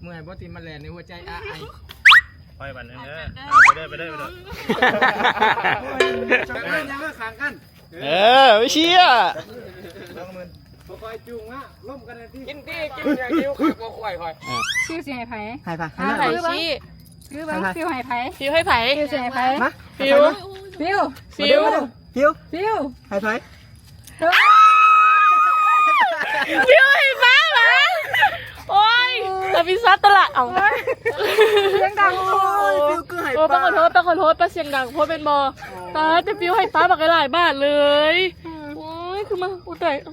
ເມື່ອຍບໍ່ ທີ່ມາແລ່ນໃນຫົວໃຈອ້າຍ? ໄປບັດໜຶ່ງເດີ ໄປເດີ ໄປເດີ ໄປເດີ. ຈັບເດີ ຍ່າງຂ້າງກັນ. ເອີ ໄປເຊຍ. ຄ່ອຍຈູງມາ ລົມກັນແດ່ຕິ. ກິນຕິ ກິນຢ່າງຫິວຄັກບໍ່ ຄວາຍຂ້ອຍ. ຊິວຊິໃຫ້ໃຜ? ໃຫ້ໃຜ? ໃຫ້ໃຜຊີ້? ຄືວ່າຊິວໃຫ້ໃຜ? ຊິວໃຫ້ໃຜ? ຊິວຊິໃຫ້ໃຜ? ມາ ຊິວ ຊິວ ຊິວ ຊິວ ຊິວ ໃຫ້ໃຜ? ຊິວໃຫ້ຟ້າຫວາ? ໂອ້ຍ ຕາພິສັດຕະຫຼະ. ເອົ້າ ສຽງດັງ. ໂອ້ຍ ໂອ້ ຕ້ອງຂໍໂທດ ຕ້ອງຂໍໂທດ ປ້າສຽງດັງໂພດແມ່ນບໍ່? ຕາຍ ແຕ່ປິວໃຫ້ປ້າບັກຫຼາຍບາດເລີຍ. ໂອ້ຍ ຄືມາ ໂອ້ ຕາຍ. ເ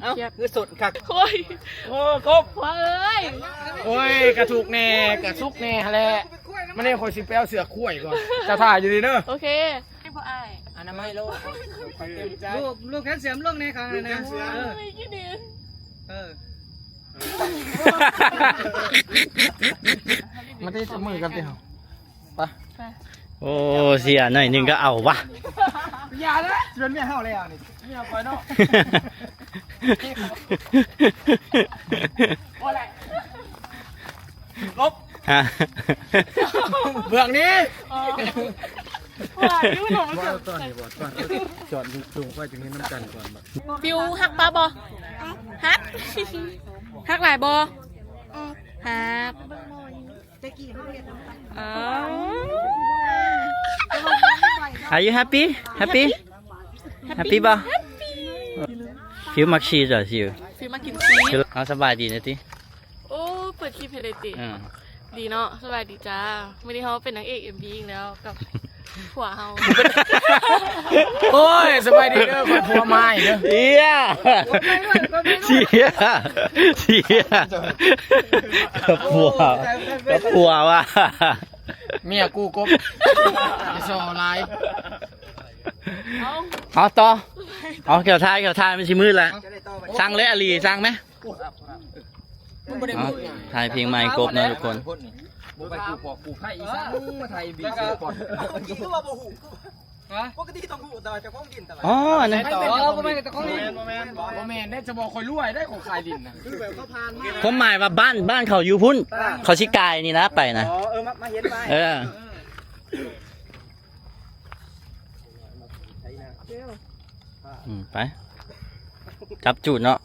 ອົ້າ ຄຽດ ຄືສົດຄັກ. ໂອ້ຍ ໂອ້ ກົບ ພໍ່ເອີຍ. ໂອ້ຍ ກະທຸກແດ່ ກະສຸກແດ່ຫັ້ນແຫຼະ. ມານີ້ ຂ້ອຍຊິໄປເອົາເຊືອກຄວາຍກ່ອນ ເຈົ້າຖ້າຢູ່ນີ້ເດີ. ໂອເຄ. ໃຫ້ພໍ່ອ້າຍ ອະນາໄມໂລດ. ລູບ ລູບແຄນຊຽມລົງແດ່ ຂ້າງນັ້ນນະ. ເອີ ເອີ ມາຕິດມືກັນຕິເຮົາ. ໄປ ໄປ. ໂອ້ ເຊຍໜ້ອຍໜຶ່ງກໍເອົາວະ. ຢ່າເດີ ຊິເປັນເມຍເຮົາແລ້ວນີ້ ເມຍຂ້ອຍເນາະ. ໂອ້ຍ ຫຼົບ ຮະ ເບື້ອງນີ້. ອໍ ວ່າຢູ່ເນາະ ມັນກໍ ຕອນນີ້ບໍ່ ຕອນ ຈອດຢູ່ ຈຸງໄຟ ຈຶ່ງເຫັນນຳກັນກ່ອນ. ບິວຮັກປ້າບໍ່? ຮັກ ຮັກຫຼາຍບໍ່? ຮັກ. ອໍ Are you happy? Happy? Happy ບໍ່? ຟິວມັກຊີດ ຊິວ ຟິວມັກກິນຊີດ. ເອົາ ສະບາຍດີແດ່ຕິ. ໂອ້ ເປີດຄລິບໃຫ້ໄດ້ຕິ. ເອີ ດີເນາະ. ສະບາຍດີຈ້າ. ມື້ນີ້ເຮົາເປັນນາງເອກເອັມວີອີກແລ້ວ ກັບຜົວເຮົາ. ໂອ້ຍ ສະບາຍດີເດີ ຂ້ອຍຜົວມາອີກເດີ. ເຊຍ ເຊຍ ເຊຍ. ກັບຜົວ ກັບຜົວວ່າ ເມຍກູກົບ ໄປສໍຫຼາຍ. ເອົາ ເອົາຕໍ່ ເອົາ ແກ້ວທາຍ ແກ້ວທາຍ ມັນຊິມືດແລ້ວ. ສັ່ງເລີຍ ອາລີ ສັ່ງແມ. ເອົາ ຖ່າຍເພງໃໝ່ກົບເນາະທຸກຄົນ. ບໍ່ໄປກູປອກກູໄພອີກ ມາຖ່າຍເອັມວີ ປອກ ປະກະຕິຄືວ່າບໍ່ຮູ້. ຮະ? ປະກະຕິຕ້ອງຮູ້ ແຕ່ວ່າເຈົ້າຂອງດິນ ແຕ່ວ່າ ອໍ ອັນນັ້ນ ອໍ ບໍ່ແມ່ນເຈົ້າຂອງດິນ. ບໍ່ແມ່ນ ບໍ່ແມ່ນເດ້ ຈະບອກຂ້ອຍລວຍໄດ້ ຂອງຂາຍດິນນະ. ຄືແບບເຂົາຜ່ານມາ ຄວາມໝາຍວ່າບ້ານ ບ້ານເຂົາຢູ່ພຸ້ນ ເຂົາຊິກາຍນີ້ນະ ໄປນະ. ອໍ ເອີ ມາ ມາເຫັນໄປ. ເອີ ອືມ ໄປ ຈັບຈູດເນາະ.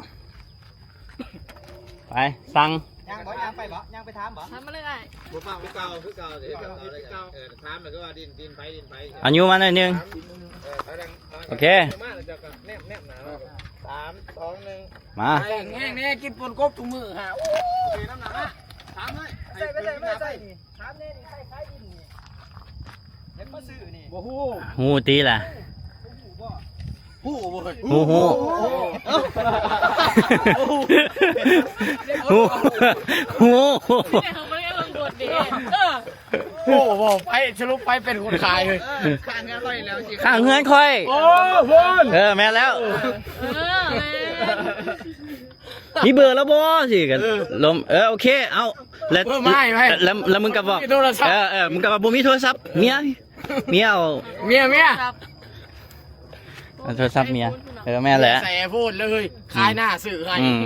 ໄປ ສັ່ງ. ຍ່າງບໍ່? ຍ່າງໄປບໍ່? ຍ່າງໄປຖາມບໍ່? ຖາມມາເລີຍອ້າຍ. ບໍ່ຟັງຄືເກົ່າ ຄືເກົ່າ ເຮັດຄືເກົ່າເລີຍ. ເອີ ຖາມແລ້ວກໍວ່າດິນ ດິນໃຜ ດິນໃຜ. ເອົາຍູ້ມາໜ້ອຍໜຶ່ງ. ເອີ ໂອເຄ ມາແລ້ວເຈົ້າກໍແນບ ແນບໜ້າ. ສາມ ສອງ ໜຶ່ງ ມາ. ແຮງແນ່ ກິນປົ່ນກົບທຸກມື້ຫາ. ໂອ້ຍ ນຳໜ້າມາ ຖາມເລີຍ. ໃສ່ ໃສ່ ໃສ່ ໃສ່ ຖາມແນ່ນີ້ ໃຜຂາຍດິນນີ້ ຢາກມາຊື້ນີ້? ບໍ່ຮູ້. ຮູ້ຕິລະ. ຮູ້ບໍ່? ຮູ້ບໍ່ເຮີ້ຍ? ຮູ້ ຮູ້ ຮູ້ ຮູ້ ຮູ້. ແຕ່ເຮົາບໍ່ໄດ້ເບິ່ງບົດເດ້. ເອີ ຮູ້ບໍ່? ໃຜ ສະຫຼຸບໃຜເປັນຄົນຂາຍເຮີ້ຍ? ຂ້າງເຮືອນຂ້ອຍແລ້ວ ຂ້າງເຮືອນຂ້ອຍ. ໂອ້ ເອີ ແມ່ນແລ້ວ. ເອີ ແມ່ນ. ມີເບີແລ້ວບໍ່? ຊິກັນ ເອີ ລົມ ເອີ ໂອເຄ ເອົາ ແລ້ວ ເບີມາໃຫ້ ແລ້ວ ແລ້ວມຶງກໍບອກ ມີໂທລະສັບ ເອີ ເອີ ມຶງກໍວ່າບໍ່ມີໂທລະສັບ ເມຍ ເມຍເອົາ ເມຍ ເມຍ ເອົາໂທລະສັບເມຍ. ເອີ ແມ່ນແຫຼະ ໃສ່ໄອໂຟນເລີຍ ຂາຍໜ້າຊື້ໃຫ້ ອືມ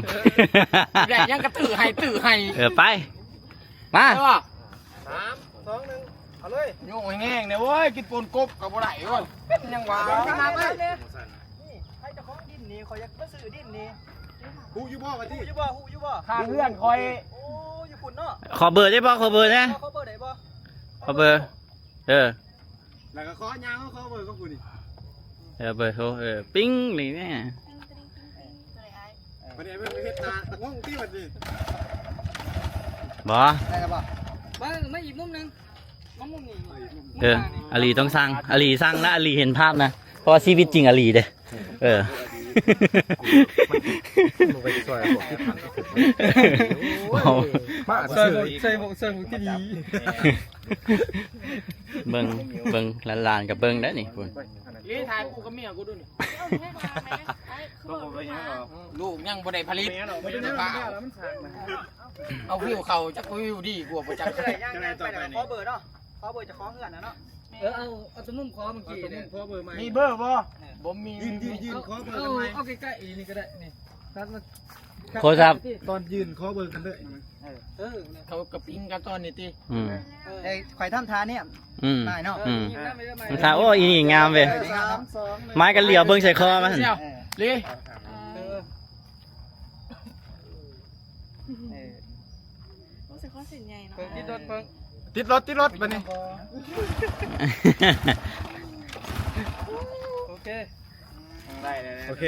ແລ້ວຍັງກະຕື້ໃຫ້ ຕື້ໃຫ້. ເອີ ໄປ ມາ ເອີ ສາມ ສອງ ໜຶ່ງ ເອົາເລີຍ. ໂຍກແຮງໆແດ່ເວີຍ ກິນປົ່ນກົບກໍບໍ່ໄດ້ເວີຍ ເປັນຫຍັງຫວາ? ນີ້ ໃຜເຈົ້າຂອງດິນນີ້ ຂ້ອຍຢາກມາຊື້ດິນນີ້. ຮູ້ຢູ່ບໍ່ວ່າ ຮູ້ຢູ່ບໍ່? ຮູ້ຢູ່ບໍ່? ຂ້າງເຮືອນຂ້ອຍ. ໂອ້ ຢູ່ພຸ້ນເນາະ. ຂໍເບີໄດ້ບໍ່? ຂໍເບີແດ່. ຂໍເບີໄດ້ບໍ່? ຂໍເບີ ເອີ ແລ້ວກໍຂໍຍາວ ຂໍເບີກັບຜູ້ນີ້. ເອີ ເບີໂທ ເອີ ປິງນີ້ແນ່. ບັດນີ້ເບິ່ງເຮັດຕາຕະງງຕິບັດນີ້. ບໍ່ ໄດ້ແລ້ວບໍ່? ມາ ມາອີກມຸມໜຶ່ງ ມາມຸມນີ້. ເອີ ອາລີຕ້ອງສັ່ງ ອາລີສັ່ງນະ ອາລີເຫັນພາບນະ ເພາະວ່າຊີວິດຈິງອາລີເດ້. ເອີ ມາຊ່ວຍ ຊ່ວຍ ຊ່ວຍທີ່ດີ. ເບິ່ງ ເບິ່ງ ຫຼານໆກໍເບິ່ງໄດ້ນີ້ພຸ້ນ. ເອີ ຖ່າຍຄູ່ກັບເມຍກູດູນີ້. ລູກຍັງບໍ່ໄດ້ຜະລິດ ເອົາວິວເຂົ້າ ຈັກວິວດີກວ່າບໍ່ຈັກ. ໄປແລ້ວ ຂໍເບີເນາະ ຂໍເບີເຈົ້າຂອງເຮືອນນະເນາະ. ເອີ ເອົາ ເອົາຕົວໜຸ່ມຂໍເມື່ອກີ້ນີ້ ມີເບີບໍ່? ບໍ່ມີ. ຢືນ ຢືນ ຢືນ ຂໍເບີກັນໃໝ່. ເອົາໃກ້ໆນີ້ກໍໄດ້ນີ້ ຕັດມາ. ໂທລະສັບ ຕອນຢືນຂໍເບີກັນເດີ ເອີ ເຂົາກະປິງກັນຕອນນີ້ຕິ ອືມ ເອີ ຂ້ອຍທຳທ່າແນມ ອືມ ໄດ້ເນາະ ອືມ ເອີ ທ່າ ໂອ້ ອີນີ້ງາມເວີຍ ເອີ ສາມ ສອງ ໜຶ່ງ ມາກັນຫຼຽວເບິ່ງໃສ່ຄໍມັນ ເອີ ເລີຍ ເອີ ເອີ ໂອ້ ໃສ່ຄໍເສັ້ນໃຫຍ່ເນາະ ເພິ່ງຕິດລົດເພິ່ງ ຕິດລົດ ຕິດລົດບາດນີ້ ໂອເຄ ໄດ້ແລ້ວ ໂອເຄ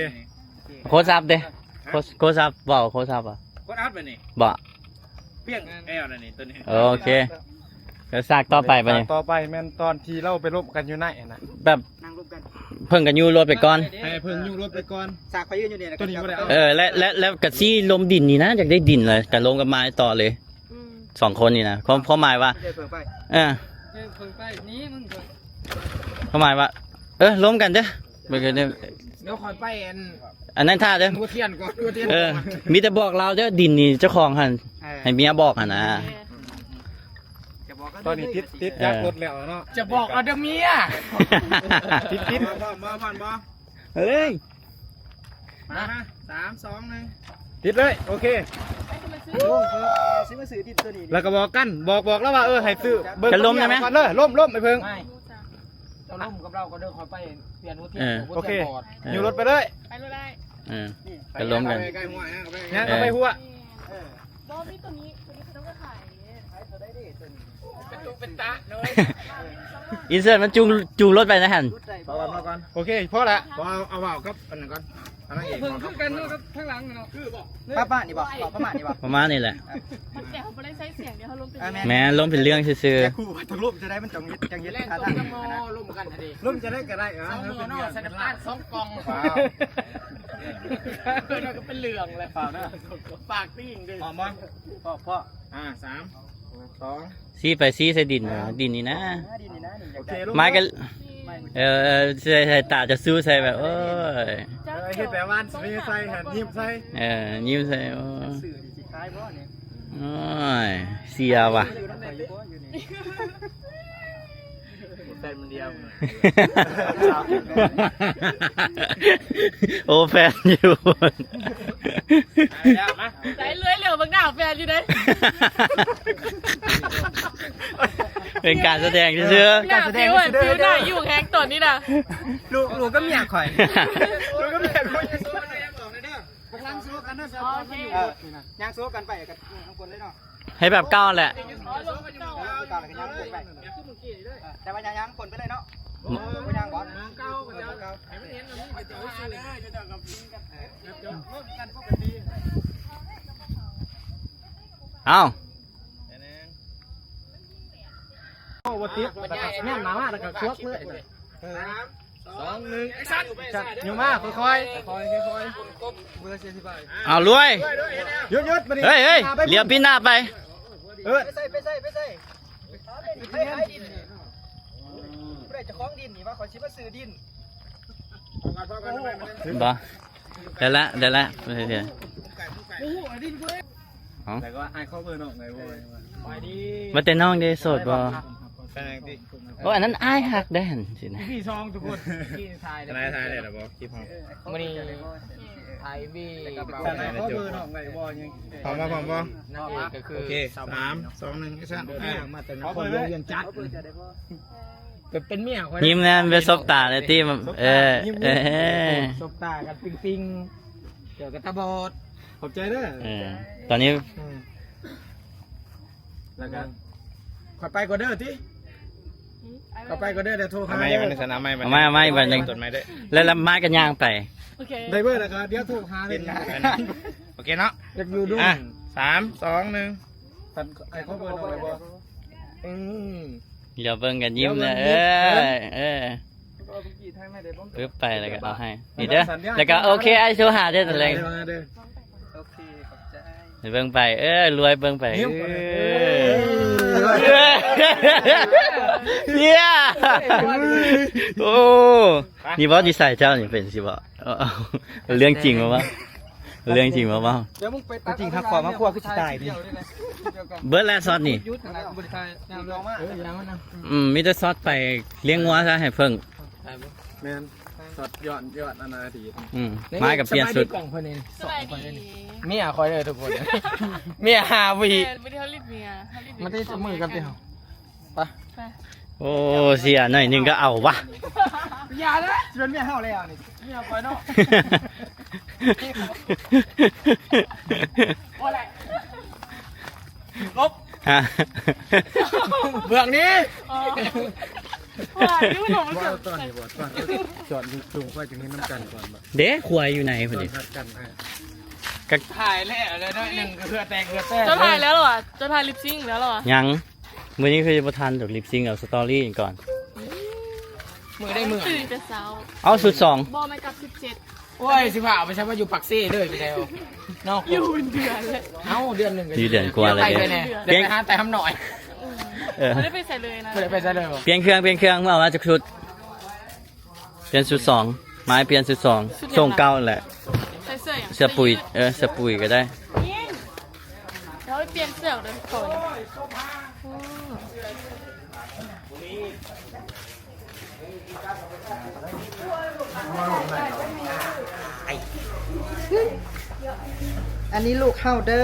ໂທລະສັບເດ້ ໂທລະ ໂທລະສັບ ເວົ້າໂທລະສັບ ອະ ກົດອັດບາດນີ້ ບໍ່ ພຽງແອວນັ້ນນີ້ ໂຕນີ້ ໂອເຄ ກໍສາກຕໍ່ໄປບາດນີ້ ສາກຕໍ່ໄປແມ່ນຕອນທີ່ເຮົາໄປລົມກັນຢູ່ໃນຫັ້ນນະ ແບບ ນັ່ງລົມກັນ ເພິ່ງກໍຍູ້ລົດໄປກ່ອນ ໃຫ້ເພິ່ງຍູ້ລົດໄປກ່ອນ ສາກໄປຢືນຢູ່ນີ້ ໂຕນີ້ບໍ່ໄດ້ເອົາ ເອີ ແລະ ແລະ ແລະ ກໍຊິລົມດິນນີ້ນະ ຢາກໄດ້ດິນເລີຍ ກໍລົງກັບມາຍຕໍ່ເລີຍ ອືມ ສອງຄົນນີ້ນະ ຄວາມ ຄວາມໝາຍວ່າ ເດີນເພິ່ງໄປ ເອີ ເດີນເພິ່ງໄປ ໜີມຶງເພິ່ງ ຄວາມໝາຍວ່າ ເອີ ລົມກັນເດີ ເອີ ດຽວຂ້ອຍໄປອັນ ອັນນັ້ນຖ້າເດີ ຫົວທຽນກ່ອນ ຫົວທຽນ ເອີ ມີແຕ່ບອກລາວເດີ ດິນນີ້ເຈົ້າຂອງຫັ້ນ ເອີ ໃຫ້ເມຍບອກຫັ້ນນະ ເອີ ຕອນນີ້ຕິດ ຕິດ ເອີ ຈັກລົດແລ້ວເນາະ ຈະບອກເອົາເດີເມຍ ຕິດ ຕິດ ເອີຍ ມາ ສາມ ສອງ ໜຶ່ງ ຕິດເລີຍ ໂອເຄ ແລ້ວກໍບອກກັນ ບອກ ບອກລາວວ່າ ເອີ ໃຫ້ຊື້ເບິ່ງ ຈະລົມໄດ້ໄໝ ກ່ອນເດີ ລົມ ລົມໄອ້ເພິ່ງ ເຈົ້າລົມກັບລາວກໍເດີ ຂ້ອຍໄປປ່ຽນຫົວທຽນ ເອີ ຫົວທຽນບອດ ເອີ ຢູ່ລົດໄປເລີຍ ໄປໂລດໄດ້ ເອີ ກໍລົມກັນ ຍ່າງເຂົ້າໄປຫົວ ເອີ ບໍ່ມີໂຕນີ້ ໂຕນີ້ເຂົາເຈົ້າກໍຂາຍ ເປັນຕຸເປັນຕະເລີຍ ອິນເສີດມັນຈູງ ຈູງລົດໄປນະຫັ້ນ ໂອເຄ ພໍລະ ບໍ່ ເອົາ ເອົາເວົ້າກັບອັນນັ້ນກ່ອນ ອັນນັ້ນເອງ ເພິ່ງຄືກັນເນາະກັບທາງຫຼັງເນາະ ຄືບໍ່ ປະມານນີ້ບໍ່ ປະມານນີ້ບໍ່ ປະມານນີ້ແຫຼະ ມັນແຕ່ເຮົາບໍ່ໄດ້ໃຊ້ສຽງເດ ເຮົາລົມເປັນ ເອີ ແມ່ນ ແມ່ນ ລົມເປັນເລື່ອງຊື່ໆ ຢາກຮູ້ວ່າຕ້ອງລົມຈັ່ງໃດ ມັນຕ້ອງເຮັດ ຈັ່ງເຮັດທ່າທາງ ລົມກັນຫັ້ນເດ ລົມຈັ່ງໃດກໍໄດ້ ເອົາ ໃສ່ນ້ຳຕານສອງກ່ອງ ເອີ ເປັນເລື່ອງເລີຍ ຝາກຕີງເດີ ພໍບໍ່ ພໍ ພໍ ອ່າ ສາມ ສອງ ຊີ້ໄປຊີ້ໃສ່ດິນນະ ດິນນີ້ນະ ດິນນີ້ນະ ໂອເຄ ມາກັນ ເອີ ໃສ່ ໃສ່ຕາຈະສູ້ໃສ່ແບບ ໂອ້ຍ ເອີ ເຮັດແບບວ່າຊິໃສ່ຫັ້ນ ຍິ້ມໃສ່ ເອີ ຍິ້ມໃສ່ ໂອ້ຍ ຊື້ຊິຂາຍບໍ່ນີ້ ໂອ້ຍ ເສຍວ່ະ ແຟນມັນດຽວ ໂອ້ ແຟນຢູ່ ໃສ່ເລື່ອຍຫຼຽວເບິ່ງໜ້າແຟນຢູ່ເດ້ ເປັນການສະແດງຊື່ໆ ການສະແດງຊື່ໆ ໜ້າຟິວ ຫນ້າຫຍຸ້ງແຮງຕອນນີ້ນະ ລູກ ລູກກັບເມຍຂ້ອຍ ລູກກັບເມຍຂ້ອຍ ຍ່າງໂຊກັນເດີ ເອີ ຍ່າງໂຊກັນໄປກັບທາງຄົນເລີຍເນາະ ໃຫ້ແບບເກົ່າແຫຼະ ເອີ ແຕ່ວ່າຍ່າງຄົນໄປເລີຍເນາະ ບໍ່ຍ່າງບໍ່ ເອົ້າ ໂອ້ ບໍ່ຕິດ ແນມໜ້າມາແລ້ວກໍຊວກເລີຍ ສາມ ສອງ ໜຶ່ງ ແອັກຊັນ ຍົກມາ ຄ່ອຍໆ ຄ່ອຍໆ ເອົາລວຍ ຢຸດໆ ບາດນີ້ ເຮີ້ຍໆ ຫນ້າໄປ ຫຼຽວປິ່ນໜ້າໄປ ເອີ ໄປໃສ່ ໄປໃສ່ ໄປໃສ່ ໃຜຂາຍດິນນີ້ ຜູ້ໃດເຈົ້າຂອງດິນນີ້ ວ່າຂ້ອຍຊິມາຊື້ດິນ ບໍ່ ໄດ້ລະ ໄດ້ລະ ເອົ້າ ແລ້ວກໍອ້າຍຂໍເບີນ້ອງໄດ້ບໍ່ ວ່າແຕ່ນ້ອງເດ້ ໂສດບໍ່ ໂອ້ ອັນນັ້ນອ້າຍຮັກໄດ້ຫັ້ນຊີ້ນະ ອີພີສອງທຸກຄົນ ກີ້ຖ່າຍ ຖ່າຍ ຖ່າຍໄດ້ແລ້ວບໍ່ ຄລິບເຮົາ ມື້ນີ້ຖ່າຍເອັມວີ ຂໍເບີນ້ອງໄດ້ບໍ່ ຍັງ ພ້ອມບໍ່ ພ້ອມບໍ່ ນາງເອກກໍຄື ໂອເຄ ສາມ ສອງ ໜຶ່ງ ແອັກຊັນ ຂໍເບີ ເປັນເມຍຂ້ອຍ ຍິ້ມແນ່ ໄປສົບຕາແລ້ວຕິ ເອີ ເອີ ສົບຕາກັນປິງໆ ເຈີກັນຕາບອດ ຂອບໃຈເດີ ເອີ ຕອນນີ້ ອືມ ແລ້ວກໍ ຂ້ອຍໄປກ່ອນເດີຕິ ຂ້ອຍໄປກ່ອນເດີ ດຽວໂທຫາ ເອົາໃໝ່ ເດີ ເອົາໃໝ່ ເອົາໃໝ່ ເອົາໃໝ່ ເອົາໃໝ່ບາດໜຶ່ງ ຕົ້ນໄມ້ເດີ ແລ້ວ ແລ້ວມາກໍຍ່າງໄປ ໂອເຄ ໄດ້ເບີແລ້ວກໍດຽວໂທຫາເລີຍ ໂອເຄເນາະ ຢາກຢູ່ດ້ວຍ ອ່ະ ສາມ ສອງ ໜຶ່ງ ຄັນອ້າຍຂໍເບີນ້ອງໄດ້ບໍ່ ອືມ ດຽວເບິ່ງກັນຍິ້ມນະ ເອີ ເອີ ປຶບໄປແລ້ວກໍເອົາໃຫ້ ນີ້ເດີ ແລ້ວກໍໂອເຄ ອ້າຍໂທຫາເດີ ຕອນແລງ ໂອເຄ ຂອບໃຈ ໃຫ້ເບິ່ງໄປ ເອີ ລວຍເບິ່ງໄປ ເອີ ເອີ ເອີ ໂອ້ ນີ້ບໍ່ ນິໄສເຈົ້ານີ້ເປັນຊີ້ບໍ່ ເອົາ ເອົາເລື່ອງຈິງມາເວົ້າ ເລື່ອງຈິງມາເວົ້າ ດຽວມຶງໄປຕັດ ຈິງຫາຂອງມາຄົວຄືຊິຕາຍນີ້ ເບິດແລ້ວຊັອດນີ້ ຢຸດຫັ້ນນະ ບໍ່ໄດ້ຖ່າຍ ເອີ ຢ່າມັນນະ ອືມ ມີແຕ່ຊັອດໄປລ້ຽງງົວຊະໃຫ້ເພິ່ງ ແມ່ນ ສອດຍ້ອນ ຍ້ອນອະນາດີດ. ອືມ ມາກັບປ່ຽນຊຸດ. ສະບາຍດີ ເມຍຂ້ອຍເດີທຸກຄົນ. ເມຍຫ້າວິ. ແມ່ນ ບໍ່ໄດ້ເຮົາລິດເມຍ ເຮົາລິດເມຍ. ມາຕິດມືກັນຕິເຮົາ. ໄປ ໄປ. ໂອ້ ເສຍໜ້ອຍໜຶ່ງກໍເອົາວະ. ຢ່າເດີ ຊິເປັນເມຍເຮົາແລ້ວນີ້ ເມຍຂ້ອຍເນາະ. ບໍ່ແຫຼະ ຫຼົບ. ຮະ ເບື້ອງນີ້. ອໍ ວ່າຢູ່ເນາະ ມັນ ວ່າຕອນນີ້ບໍ່ ຕອນຈອດຢູ່ຈຸງໄວ້ຈັ່ງນີ້ນຳກັນກ່ອນບໍ່. ເດ້ ຄວາຍຢູ່ໃນພຸ້ນເດ້ ຕອນຮັກກັນ. ກໍຖ່າຍແລ້ວ ແລ້ວໜ້ອຍໜຶ່ງກໍເຫື່ອແຕກເຫື່ອແຕກ. ເຈົ້າຖ່າຍແລ້ວເຫຼືອວະ? ເຈົ້າຖ່າຍລິບຊິງແລ້ວເຫຼືອວະ? ຍັງ. ມື້ນີ້ຄືຊິບໍ່ທັນດອກ ລິບຊິງເອົາສະຕໍຣີກ່ອນ. ມື້ໃດມື້? ຕື່ນແຕ່ເຊົ້າ. ເອົາຊຸດສອງ. ບໍ່ ແມ່ນກັບສິບເຈັດ. ໂອ້ຍ ຊິພາເອົາໄປໃຊ້ວ່າຢູ່ປາກເຊເລີຍໄປແລ້ວເນາະ. ຢູ່ເປັນເດືອນແລ້ວ. ເອົ້າ ເດືອນໜຶ່ງກໍຢູ່ເດືອນກວ່າແລ້ວເດ້. ໄປແດ່ ໄປຫາແຕ່ຫຳໜ້ອຍ. ເອີ ບໍ່ໄດ້ໄປໃສເລີຍນະ. ບໍ່ໄດ້ໄປໃສເລີຍ. ປ່ຽນເຄື່ອງ ປ່ຽນເຄື່ອງ ມາເອົາມາຈັກຊຸດ. ປ່ຽນຊຸດສອງ ມາໃຫ້ປ່ຽນຊຸດສອງ ຊຸດຫຍັງລະ? ສົ່ງເກົ່າຫັ້ນແຫຼະ. ໃສ່ເສື້ອຫຍັງ? ເສື້ອປຸຍ. ເອີ ເສື້ອປຸຍກໍໄດ້. ເຮົາປ່ຽນເສື້ອເດີກ່ອນ. ອັນນີ້ລູກເຮົາເດີ.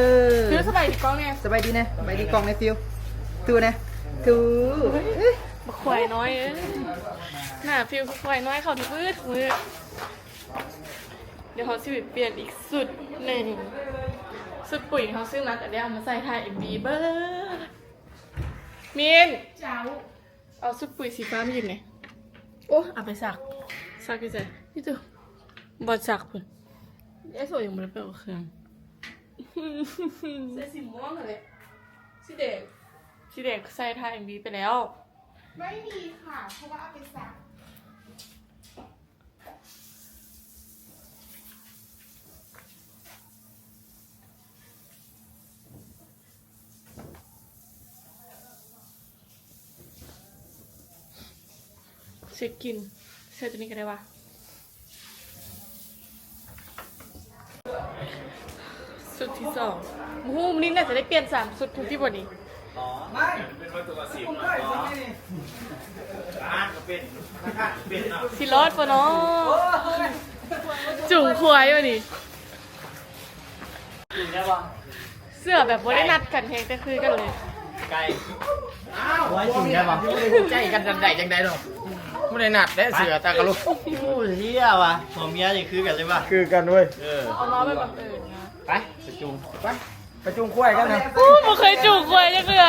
ຟິວ ສະບາຍດີກ້ອງແດ່. ສະບາຍດີແດ່ ສະບາຍດີກ້ອງແດ່ ຟິວ. ຕູ້ແດ່ ຕູ້. ບັກຄວາຍນ້ອຍເອີຍ ໜ້າຟິວຄືຄວາຍນ້ອຍເຂົ້າທຸກມື້ ທຸກມື້. ດຽວເຮົາຊິໄປປ່ຽນອີກຊຸດໜຶ່ງ ຊຸດປຸຍເຮົາຊື້ມາແຕ່ແລ້ວ ເອົາມາໃສ່ຖ່າຍເອັມວີເບິ່ງ. ມິນ ເຈົ້າ ເອົາຊຸດປຸຍສີຟ້າມາຢືມແດ່. ໂອ້ ເອົາໄປຊັກ. ຊັກຢູ່ໃສ? ຢູ່ຕູ້ ບ່ອນຊັກພຸ້ນ. ໄອ້ໂສຍັງບໍ່ໄດ້ໄປເອົາເຄື່ອງ. ໃສ່ສີມ່ວງຫັ້ນແຫຼະ. ສີແດງ ສີແດງໃສ່ຖ່າຍເອັມວີໄປແລ້ວ. ໄມ່ມີຄ່ະ ເພາະວ່າເອົາໄປຊັກ. ເຊັກກິນ ໃສ່ໂຕນີ້ກໍໄດ້ວະ. ຊຸດທີສອງ ບໍ່ຮູ້ມື້ນີ້ໜ້າຈະໄດ້ປ່ຽນສາມຊຸດພຸ້ນຕິບໍ່ນີ້. ຊິລອດບໍ່ເນາະ? ຈູງຄວາຍບໍ່ນີ້? ເສື້ອແບບບໍ່ໄດ້ນັດກັນແຮງ ແຕ່ຄືກັນເລີຍ. ໄກ່ ວ່າຈູງໄດ້ບໍ່? ຮູ້ຈັກກັນຈັ່ງໃດຈັ່ງໃດເນາະ? ບໍ່ໄດ້ນັດເດ້ ເສື້ອຕາກະລຸ. ໂອ້ຍ ເຮີ້ຍວ່ະ ຜົວເມຍນີ້ຄືກັນເລີຍວ່ະ. ຄືກັນເວີຍ. ເອີ ເອົາມາແບບບັງເອີນນະ. ໄປ ໄປຈູງ ໄປ ໄປຈູງຄວາຍກັນນະ. ໂອ້ ບໍ່ເຄີຍຈູງຄວາຍຈັກເທື່ອ.